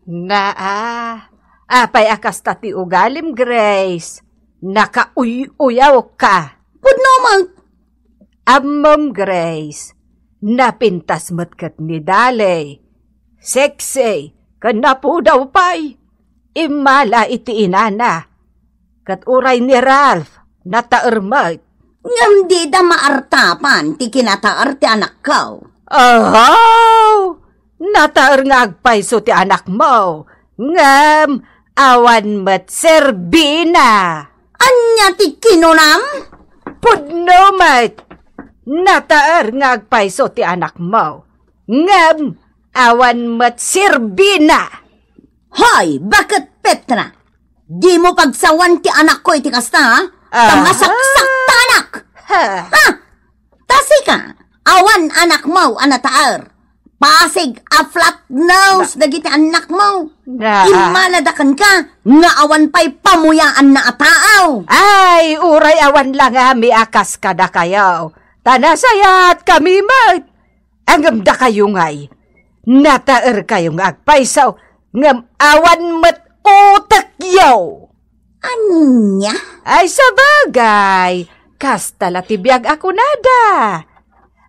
Naa, apay a kasta ti ugalim, Grace? Nakauy-uyawka. Pudno met. Ammom, Grace, napintas met ket ni Dale. Sexy, ken napudaw pay. Immala iti inana. Ket uray ni Ralph, nataer met. Ngem dida maartapan ti kinataer ti anakko. Ahaw! Nataer nga agpayso ti anakmo, ngem awan met serbina. Ania ti kinunam? Pudno met. Nataer nga agpayso ti anakmo, ngem awan met serbina. Hoy, baket Petra! Dimo pagsawan ti anakko iti kasta, ha? Ta Ah. masaksaktanak! Ha? Ha? Ta sika, awan anakmo a nataer. Pasig a flat nose Na- dagiti annakmo. Na- Immalada kenka nga awan pay pamuyaanna a tao. Ay, uray awan la ngami a kas kadakayo. Ta nasayaat kami met. Ngem dakayo ngay, nataerkayo nga agpayso, ngem awan met utekyo. Ania? Ay, sabagay, kasta la ti biag a kunada.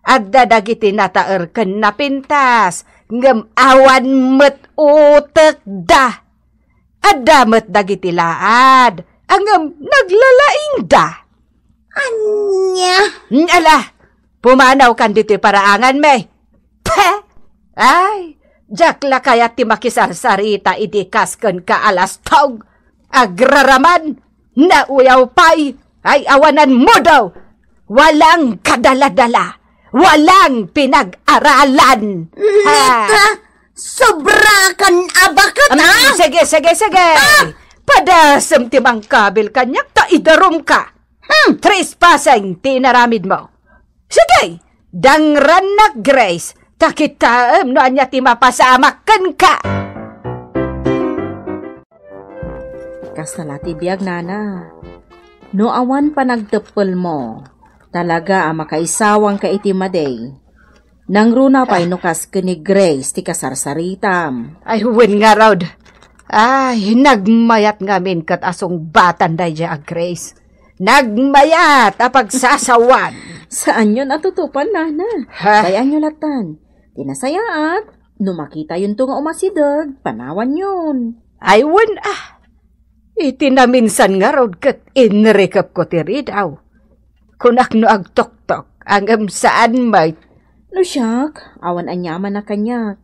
Adda dagiti nataer ken napintas, ngem awan met utekda. Adda met dagiti laad, ngem naglalaingda. Ania? Mm, ala, pumanawkan ditoy paraanganmi. Peh! Ay, diak la kayat ti makisarsarita idi kas kenka a lastog. Agraraman, nauyaw pay, ay awanan mudo. Walang kadaladala, walang pinag-aralan. Ha? Neta, sobra kan abakat, Mm, ah! Sige, sige, sige. Ah! Padasem ti mangkabil kaniak ta idarumka. Hmm. Trespassing ti inaramidmo. Sige, dangrannak, Grace, ta kitaem no ania ti mapasamak kenka. Kasta la ti biag, nana. No awan panagteppelmo, talaga a makaisawanka iti madi. Nangruna pay no kas ken ni Grace ti kasarsaritam. Ay, wen ngarud. Ay, nagmayat ngamin ket a sungbatan daydiay a Grace. Nagmayat a pagsasawan. Saanyon a tutupan, nana. Ha? Bay-anyo latan. Ti nasayaat, no makitayonto nga umasideg, panawanyon. Ay, wen, ah. Iti naminsan ngarud ket inrikepko ti ridaw. Kunak no agtoktok, ngem saan met. No siak, awan aniaman a kaniak.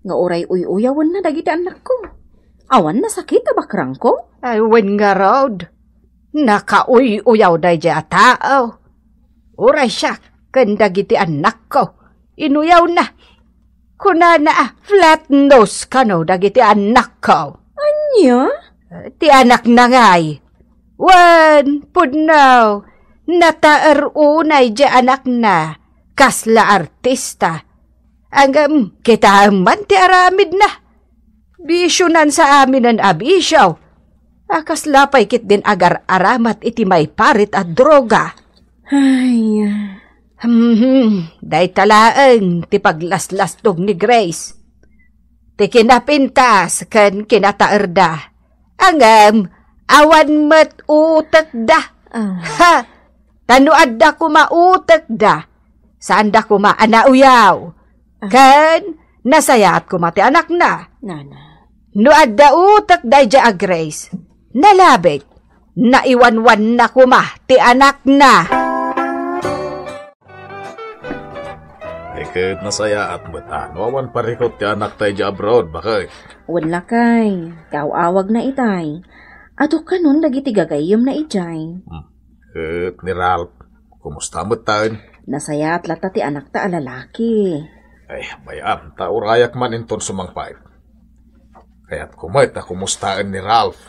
Nga uray uy-uyawenna dagiti annakko. Awan nasakit a bakrangko? Ay, wen ngarud. Nakauy-uyaw daydiay a tao. Uray siak ken dagiti annakko, inuyawna. Kunana a flat nose kano dagiti annakko. Ania? Ti anakna ngay. Wen, pudno, nataer unay diay anakna, kasla artista. Ngem, kitaem man ti aramidna. Bisionan sa aminen a bisio. A kasla pay ketdin agar-aramat iti maiparit a droga. Ay. Hmm, dayta laeng ti paglaslastog ni Grace. Ti kinapintas ken kinataerda. Ngem, awan met utekda. Ah. Ha! Ta no adda koma utekda, saanda koma a nauyaw. Ah. Ken nasayaat koma ti anakna. Nana. No adda utek daydiay a Grace, nalabit, naiwanwanna koma ti anakna. Ay, ket nasayaat met a no awan parikut ti anakta idiay abroad, baket. Wen lakay, kaaw-awagna itay. Adu kanon dagiti gagayyemna idiay. Hmm. Ket ni Ralph, kumusta metten? Nasayaat latta ti anakta a lalaki. Ay, bay-am, ta urayak man inton sumangpet. Kayatko met a kumustaen ni Ralph.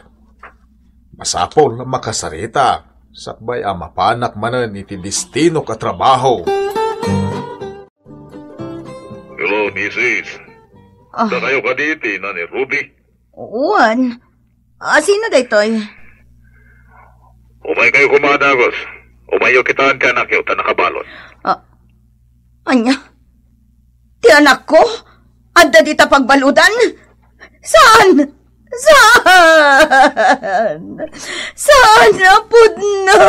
Masapul a makasarita, sakbay a mapanak manen iti destinok a trabaho. Hello, misis. Ah. Dakayo kadi ti ina ni Ruby? Wen. Ah, sino daytoy? Umay kayo koma, Dagos. Umayyo kitaen ti anakyo ta nakabalud. Ah, ania? Ti anakko? Adda dita pagbaludan? Saan? Saan? Saan a pudno?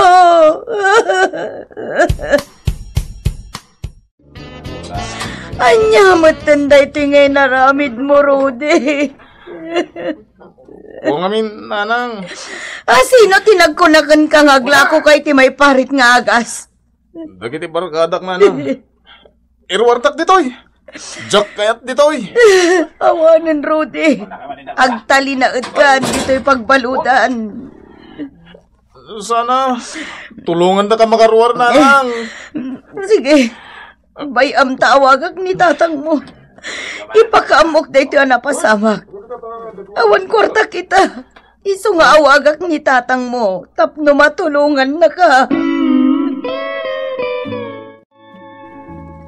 Ania metten daytoy nga inaramidmo, Rudy? Aglako ngamin, nanang. A, sino ti nagkuna kenka nga aglako ka iti maiparit nga agas? Dagiti barkadak, nanang. Iruartak ditoy. Diak kayat ditoy. Awanen, Rudy. Agtalinaedkan ditoy pagbaludan. Sana, tulongandaka makaruar, nanang. Sige. Bay-am ta awagak ni tatangmo. Ipakaammok daytoy a napasamak. Awan kuarta kita. Isu nga awagak ni tatangmo tapno matulongannaka.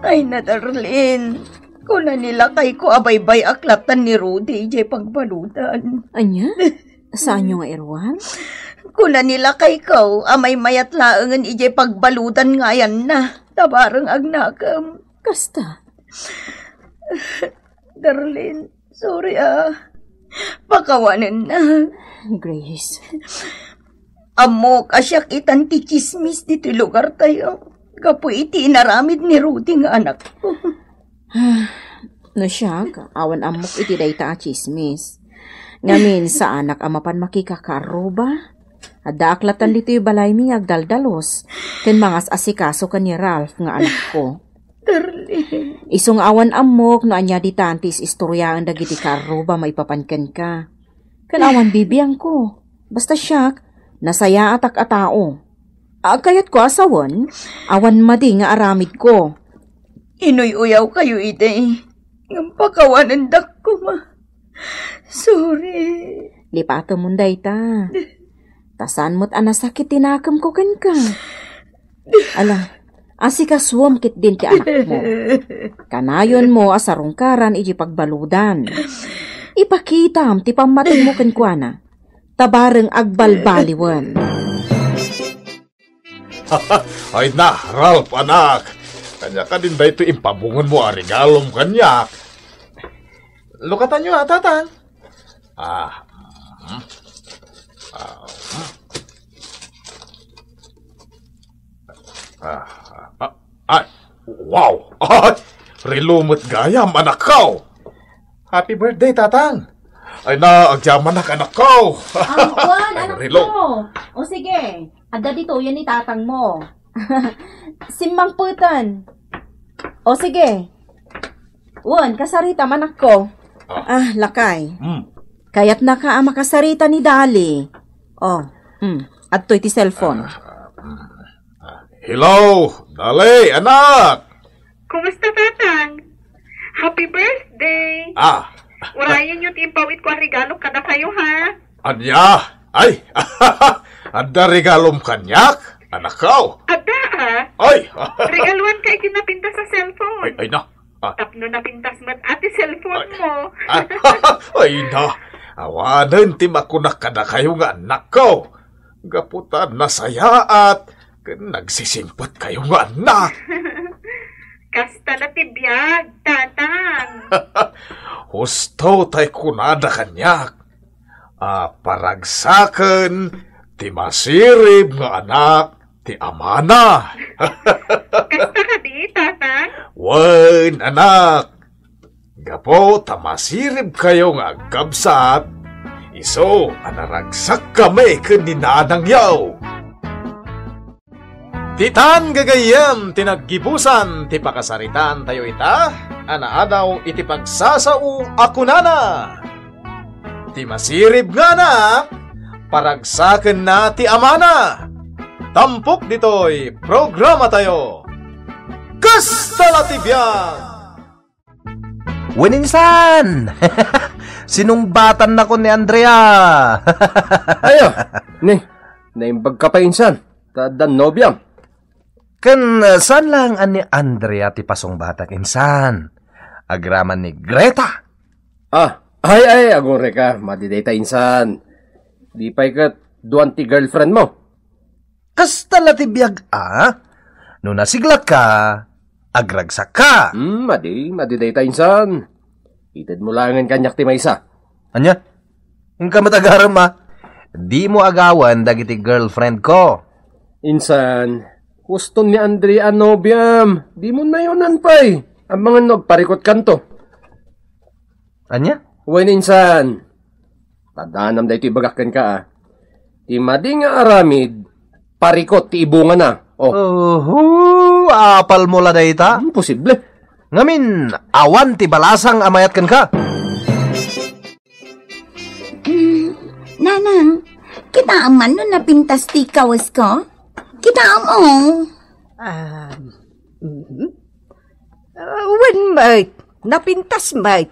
Ay na, Darlene. Kuna ni lakayko a baybay-ak latta ni Rudy idiay pagbaludan. Ania? Saanyo nga iruar? Kuna ni lakayko a maymayat laengen idiay pagbaludan nga ayanna. Tabareng agnakem. Kasta? Darlene, sorry a. Pakawanenna. Grace. Ammok a siak itan ti tsismis ditoy lugartayo gapu iti inaramid ni Rudy nga anakko. No siak, awan ammok iti dayta a tsismis. Ngamin, saanak a mapan makikakarruba. Addaak latan ditoy balaymi nga agdaldalus ken mangas-asikaso ken ni Ralph nga anakko. Darlene. Isu nga awan ammok no ania ditan ti is-istoriaen dagiti karruba maipapan kenka. Ken awan bibiangko. Basta siak, nasayaatak a tao. Kayatko a sawen, awan madi nga aramidko. Inuy-uyawkayo idi. Ngem pakawanendak koma. Sorry. Lipatemon dayta. Ta saan met a nasakit ti nakemko kenka. Ala, asikasuem ketdin ti anakmo. Kanayonmo a sarungkaran iti pagbaludan. Ipakitam ti pammatengmo kenkuana. Tabareng agbalbaliwen. Ay na, Ralph, anak. Ania kadin daytoy impabungenmo a regalom kaniak? Lukatanyo a, Tatang. Ah. Mm. Ah, mm. Ah, ah, ay, wow! Ay, relo met gayam, anakko! Happy birthday, Tatang! Ay na, agyamanak, anakko! Ah, wen, ay, anakko! O sige, adda ditoyen ni tatangmo. Simmangpeten. O sige. Wen, kasaritam, anakko. Ah. Ah, lakay. Hmm. Kayatnaka a makasarita ni Dali. O, hmm. Adtoy ti cellphone. Ah, hmm. Ah, hello, Dali, anak! Kumusta, Tatang? Happy birthday! Ah. Urayenyo ti impawitko a regalo kadakayo, ha? Ania? Ay! Adda regalom kaniak, anakko? Adda, a. Ay! Regaluanka iti napintas a cellphone. Ay, ay na. Ah. Tapno napintas met a ti cellphone mo. Ay, ah, ay na. Awanen ti makunak kadakayo nga annakko. Gapu ta nasayaat ken nagsisingpetkayo nga annak. Kasta la ti biag, Tatang. Husto tay kunada kaniak a paragsaken ti masirib nga anak ti amana. Kasta kadi, Tatang? Wen, anak. Gapu ta masiribkayo nga agkabsat, isu a naragsakkami ken ni nanangyo. Ditan gagayyem ti naggibusan ti pakasaritaantayo ita a naadaw iti pagsasao a kunana, Ti masirib nga anak, paragsakenna ti amana. Tampok ditoy programatayo. Kasta la ti biag! Wen insan! Sinungbatannakon ni Andrea! Ayo, ni, naimbagka pay insan, ta addan nobiam. Ken, uh, saan laeng a ni Andrea ti pasungbatak insan? Agraman ni Greta. Ah, ay, ay, agurayka, madi dayta insan. Di pay ket duan ti girlfriend mo. Kasta la ti biag a? No nasiglatka, agragsakka. Hmm, madi, madi dayta insan. Ited mo laengen kaniak ti maysa. Ania? Inka met agarem a. Dimo agawen dagiti girlfriend ko. Insan, huston ni Andrea a nobiam. Dimo nayonan pay. Amangan no agparikutkanto. Ania? Wen insan. Taddaanam daytoy ibagak kenka, a. Ti madi nga aramid, parikut ti ibungana. Oh. Oho, apalmo la dayta? Imposible. Ngamin, awan ti balasang a mayat kenka? Mm, Nanang, kitaem man no napintas ti kawesko? Kitaem, oh. Ah, mhm. Ah, wen met, napintas met.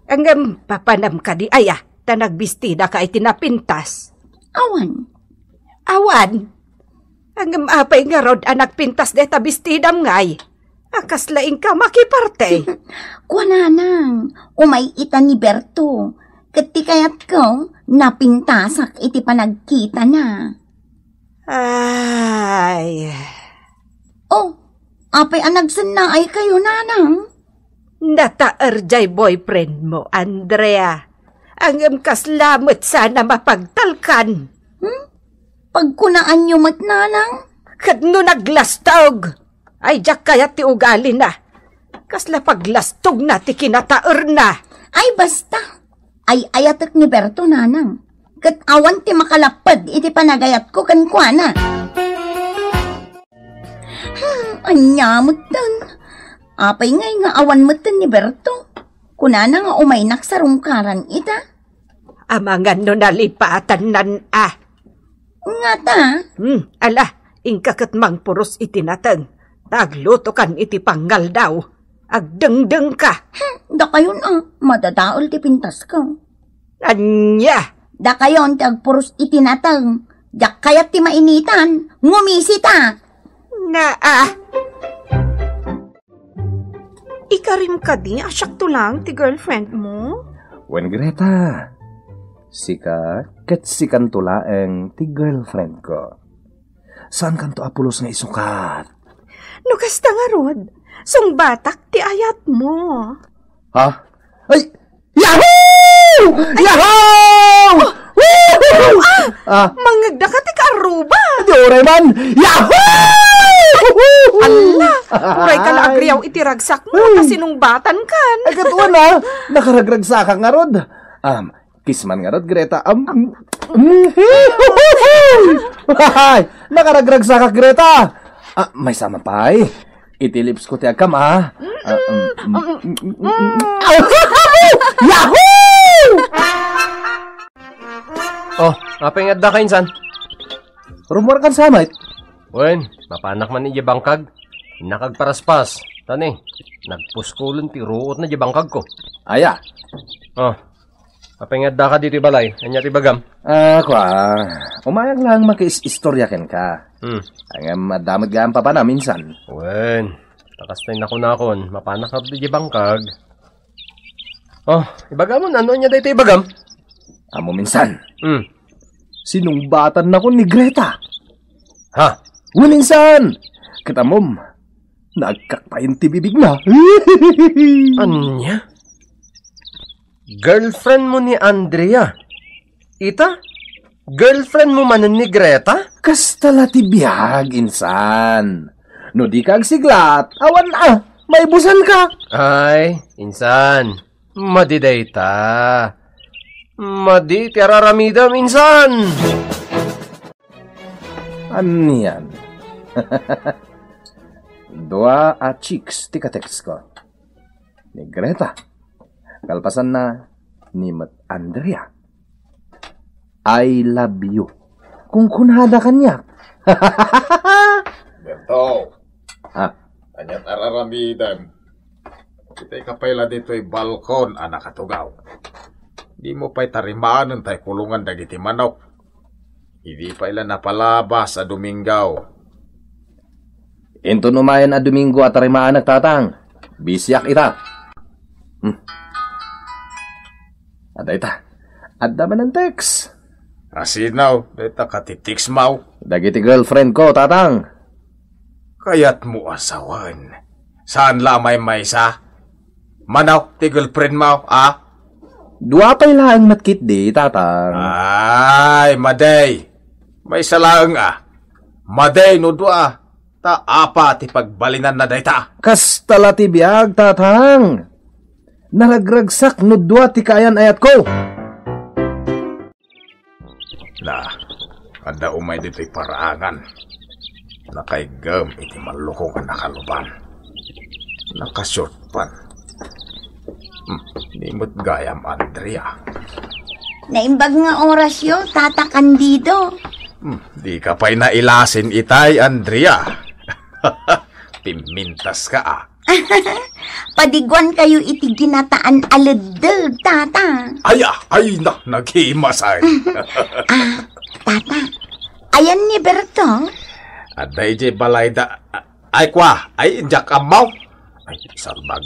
Ngem papanam kadi aya ta nagbistidaka iti napintas? Awan. Awan? Ngem apay ngarud a nagpintas dayta bestidam ngay? A kasla inka makiparte? Kua, Nanang, umay ita ni Berto. Ket ti kayatko, napintasak iti panagkitana. Ay. Oh, apay a nagsennaaykayo, Nanang? Nataer jay boyfriend mo, Andrea. Ngem kasla met sana mapagtalkan. Hmm? Pagkunaanyo met, Nanang? Ket no naglastog, ay diak kayat ti ugalina. Kasla paglastogna ti kinataerna. Ay, basta. Ay-ayatek ni Berto, Nanang. Ket awan ti makalapped iti panagayatko kenkuana. Hmm, ania metten? Apay ngay nga awan metten ni Berto? Kunana nga umaynak sarungkaran ita. Amangan no nalipatannan a. Ngata? Hmm, ala, inka ket mangpuros iti nateng. Ta aglutokan iti pangngaldaw. Agdengdengka. Hmm, dakayon a, madadael ti pintasko. Ania? Dakayon ti agpuros iti nateng. Diak kayat ti mainitan. Ngumisita. Naa. Ikarim kadi a siakto lang ti girlfriend mo? Wen, Greta, sika ket sikanto laeng ti girlfriend ko. Saankanto a pulos nga isukat? No kasta ngarud, sungbatak ti ayat mo. Ha? Ay! Yahoo! Yahoo! Woohoo! Ah! Mangngegda ka ti kaarruba! Di uray man! Yahoo! Alla! Uray ka la agriaw iti ragsak mo, ta sinungbatan kan. Ay, ket wen, ah. Nakaragragsakak ngarud. Um, kiss man ngarud, Greta. Um, mm, mm, Ay, nakaragragsakak, Greta. Ah, maysa man pay. Iti lips ko ti agkam, ah. Ah, um, mm, mm, mm, mm, mm. Yahoo! Oh, apay nga adda ka, insan? Rumuarkan sa met. Wen, mapanak man idiay bangkag. Nakagparaspas. Tani, nagpuskulon ti ruot na idiay bangkag ko. Aya? Oh, apay nga adda ka ditoy balay? Ania ti bagam? Ah, kua, umayag lang makiis-istorya kenka. Hmm. Ngem adda met gayam papanam, insan. Wen, ta kasta ti nakunakon, mapanak ngarud idiay bangkag. Oh, ibagam no ania daytoy ibagam? Ammom, insan. Hmm. Sinungbatannakon ni Greta. Ha? Wen, insan. Ket ammom, nagkakpayen ti bibigna. Ania? Girlfriend mo ni Andrea? Ita? Girlfriend mo manen ni Greta? Kasta la ti biag, insan. No di ka agsiglat, awan a, maibusan ka. Ay, insan, madi dayta. Madi ti araramidem, insan. Anian? Dua a chicks ti ka-text ko. Ni Greta. Kalpasanna, ni met Andrea. "I love you." Kunkunada kaniak. Berto. Ha? Aniat araramidem? Itay ka pay la ditoy balkon a nakatugaw. Di mo pay tarimanen tay kulongan dagiti manok. Idi pay la napalabas a Domingo. Inton umayen a Domingo a tarimaanak, Tatang. Bisiak ita. Hmm. Adda ita. Adda manen text. Asino dayta katitext mo? Dagiti girlfriend ko, Tatang. Kayatmo a sawen. Saan la a maymaysa? Mano ti girlfriend mo, a? Dua pay laeng met ketdi, Tatang. Ay, madi. Maysa laeng, a. Madi no dua. Ta apa ti pagbalinanna dayta? Kasta la ti biag, Tatang. Naragragsak no dua ti kaayan-ayatko. Na, adda umay ditoy paraangan. Nakaiggem iti mallukong a nakaluban. Nakashort pant. Hmm, ni met gayam, Andrea. Naimbag nga orasyo, Tata Candido. Hmm, di ka pay nailasin itay, Andrea. Pimmintas ka, ah. Padiguan kayo iti ginataan a leddeg, Tata. Ay, ah, ay, na, naghimasay. Ah, Tata, ayan ni Berto? Adda idiay balayda. Ay, kwa, ay, diak ammo. Ay, salbag.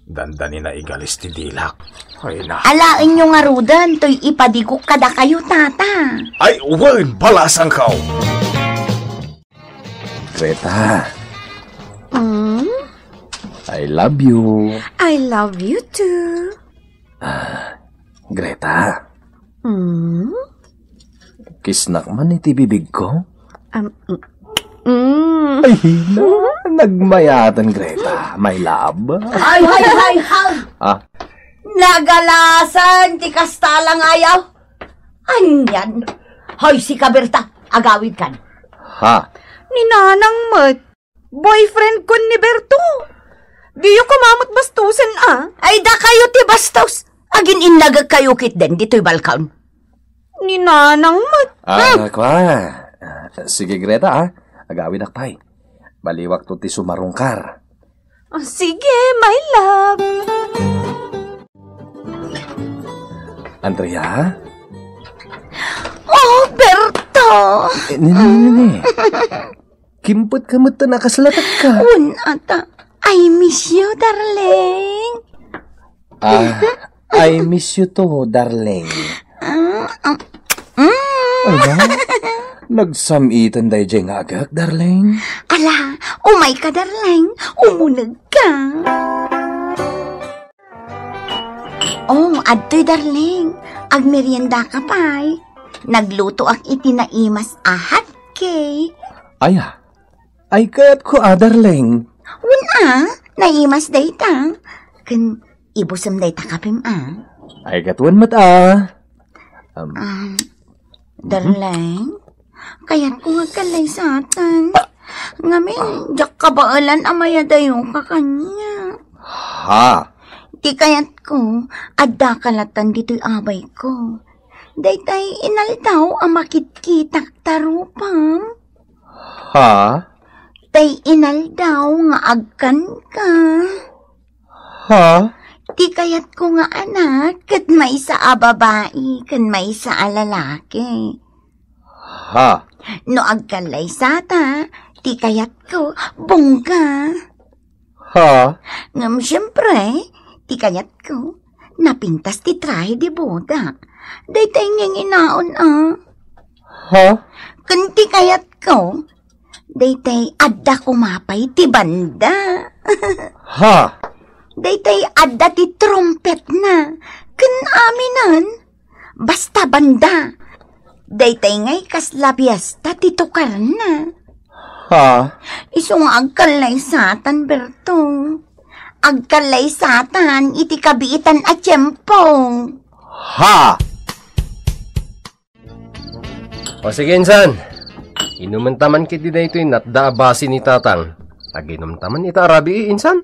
Dandani naigalis ti dilak. Ay, na. Alaenyo ngaruden toy ipadigok kadakayo, Tata. Ay, wen, balasangko. Greta, Mm? I love you. I love you too. Ah, Greta. Mm? Kisnak man iti bibigko? Um, mm. Mm. Ay, na, nagmayaten, Greta. My love. Ay, hay, hay, hay! Ah? Nagalasan ti kasta a langayaw. Anian? Hoy, sika, Berta, agawidkan. Ha? Ni Nanang met. Boyfriend kon ni Berto. Diyo koma met bastusen, a? Ay, dakayo ti bastos. Agin-innagek kayo ketdin ditoy balkon. Ni Nanang met. Ah, Hmm. kwa. Ah, sige, Greta, ah. Agawidak pay. Baliwakto ti sumarungkar. Oh, sige, my love. Andrea? Oh, Berto! Eh, ni, ni, ni, ni. Kimpet ka met ta nakaslatek ka. Wen, Ata. I miss you, darling. Ah, I miss you too, darling. Ah, ah, mm. Ay ba? Nagsam-iten daydiay nga agek, darling. Ala, umay ka, darling. Umuneg ka. Oh, adtoy, darling. Agmerienda ka pay. Naglutoak iti naimas a hot cake. Aya, ay kayatko a, darling. Wen a, naimas dayta. Ken ibusem dayta kapem a. Ay ket wen met a. Um, Ah, darling, kayatko nga agkallaysatan. Ngamin, diak kabaelan a mayadayoka kaniak. Ha? Ti kayatko, addaka latta ditoy abayko. Daytay inaldaw a makitkitak ta rupam. Ha? Tay inaldaw nga agkanka. Ha? Ti kayatko nga anak, ket maysa a babai ken maysa a lalaki. Ha? No agkallaysata, ti kayatko, bongga. Ha? Ngem siempre, ti kayatko, napintas ti trahe de boda. Daytay nginginaon a. Ha? Ken ti kayatko, daytay adda koma pay ti banda. Ha? Daytay adda ti trumpetna. Ken aminen, basta banda. Daytay ngay kasla biesta ti tukarna. Ha? Isu nga agkallaysatan, Berto. Agkallaysatan iti kabiitan a tiempo. Ha? O sige, insan. Inumen ta man ketdi daytoy natda a basi ni Tatang. Aginom ta man ita a rabii, insan.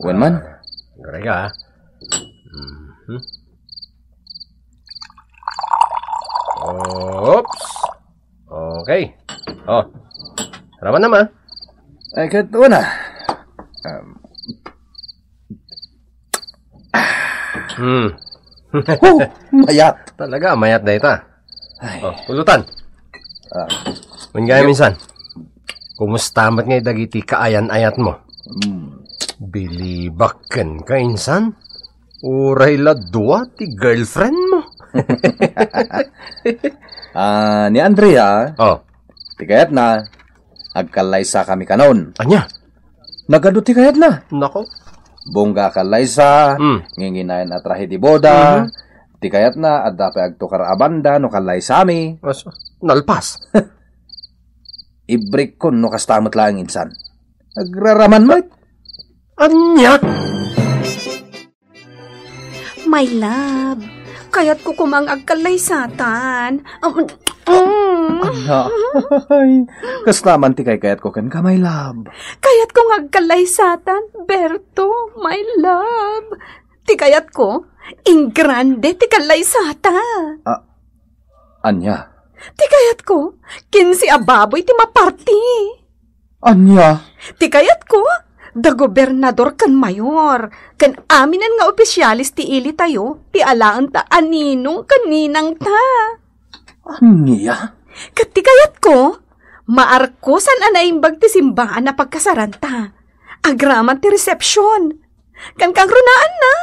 Wen man. Ah, garay ka, ah. Mhm. Oops. Okay. Oh. Raman naman. Ay, ket una. Um, Hmm. Oh, mayat. Talaga, mayat dayta. Ay. Oh, pulutan. Ah. Wen gayam, insan. Kumusta met ngay dagiti kaayan-ayatmo? Hmm. Bilibak kenka, insan? Uray la dua ti girlfriendmo. Ah, ni Andrea, Oh. ti kayatna, agkallaysakami kanon. Ania? Nagadu ti kayatna. Nako. Bongga a kallaysa, Hmm. nginginayon a trahe di boda. Mhm. Ti kayatna, adda pay agtukar a banda no kallaysami. As-, nalpas. Ibrikkon no kasta met laeng, insan. Agraraman met. Ania? My love, kayatko koma nga agkallaysatan. Um, Mm. Ania? Ay, kasta man ti kaykayatko kenka, my love. Kayatko nga agkallaysatan, Berto, my love. Ti kayatko, ingrande ti kallaysata. Ah, ania? Ti kayatko, kinse a baboy ti maparti. Ania? Ti kayatko, da gobernador ken mayor, ken aminen nga opisyales ti ilitayo, ti alaenta a ninong ken ninangta. Ania? Ket ti kayatko, maarkosan a naimbag ti simbaan a pagkasaranta. Agraman ti resepsion. Ken kangrunaanna,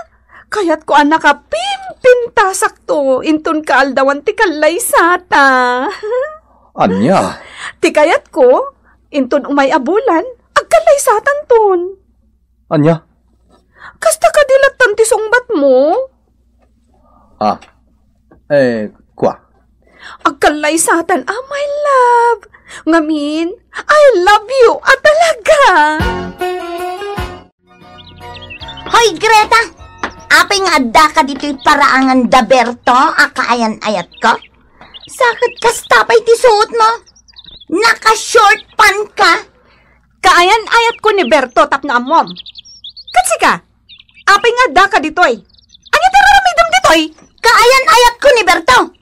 kayatko a nakapimpintasakto inton kaaldawan ti kallaysata. Ania? Ti kayatko, inton umay a bulan, agkallaysatanton. Ania? Kasta kadi lattan ti sungbatmo? Ah, eh, kua. Agkallaysatan a, my love. Ngamin, I love you a talaga. Hoy, Greta! Apay nga addaka ditoy paraangan da Berto a kaayan-ayatko? Sa ket kasta pay ti suotmo? Naka-short pant ka? Kaayan-ayatko ni Berto tapno ammom. Ket sika, apay nga addaka ditoy? Ania ti raramidem ditoy? Kaayan-ayatko ni Berto.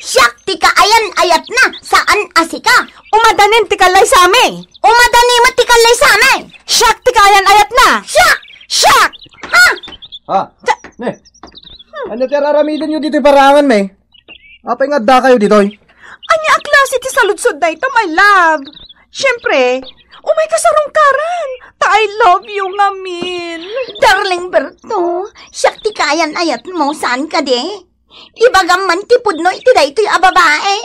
Siak ti kaayan-ayatna, saan a sika. Umadanen ti kallaysami. Umadani met ti kallaysami. Siak ti kaayan-ayatna. Siak! Siak! Ha? Ha? Ne? Ania ti raramidenyo ditoy paraangan, me? Apay nga addakayo ditoy? Ania a klase ti saludsod dayta, my love? Siempre, umay ka sarungkaran, ta I love you ngamin. Darling Berto, siak ti kaayan-ayatmo, saan kadi? Ibagam man ti pudno iti daytoy a babae.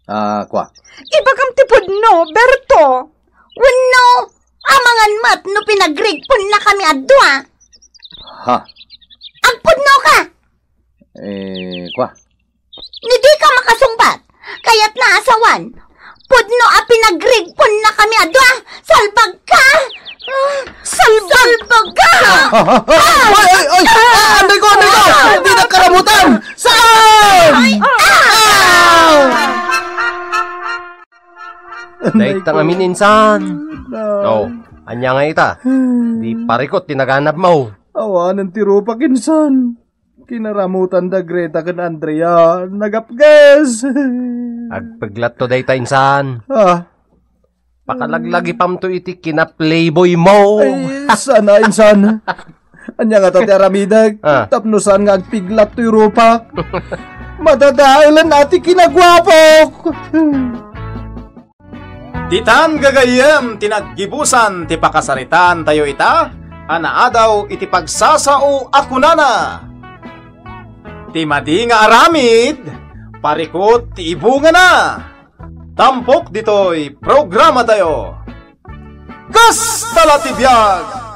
Ah, kua. Ibagam ti pudno, Berto. Wenno, amangan met no pinagrigponnakami a dua. Ha? Agpudno ka! Eh, kua. Ni di ka makasungbat, kayatna a sawan. Pudno a pinagrigponnakami a dua. Salbag ka! Ah, salbag ka! Ah, ah, ah, ay, ay, ay! Ah, anday ko, anday ko! Dina karamutan! Saan? Ay, ah! Dayta ngamin, insan. Oh, ania nga ita? Di parikut ti naganabmo. Awanen ti rupak, insan. Kinaramutan da Greta ken Andrea, nagapges. Agpeglatto dayta, insan. Ah. Pakalaglagipamto iti kina-playboymo. Ay, sana, insan. Ania ngata ti aramidek? Ah. Tapno saan nga agpiglat toy rupak? Madadaelen a ti kinaguapok! Ditan gagayyem ti naggibusan ti pakasaritaantayo ita a naadaw iti pagsasao a kunana, "Ti madi nga aramid, parikut ti ibungana." Tampok ditoy programatayo. Kasta la ti biag!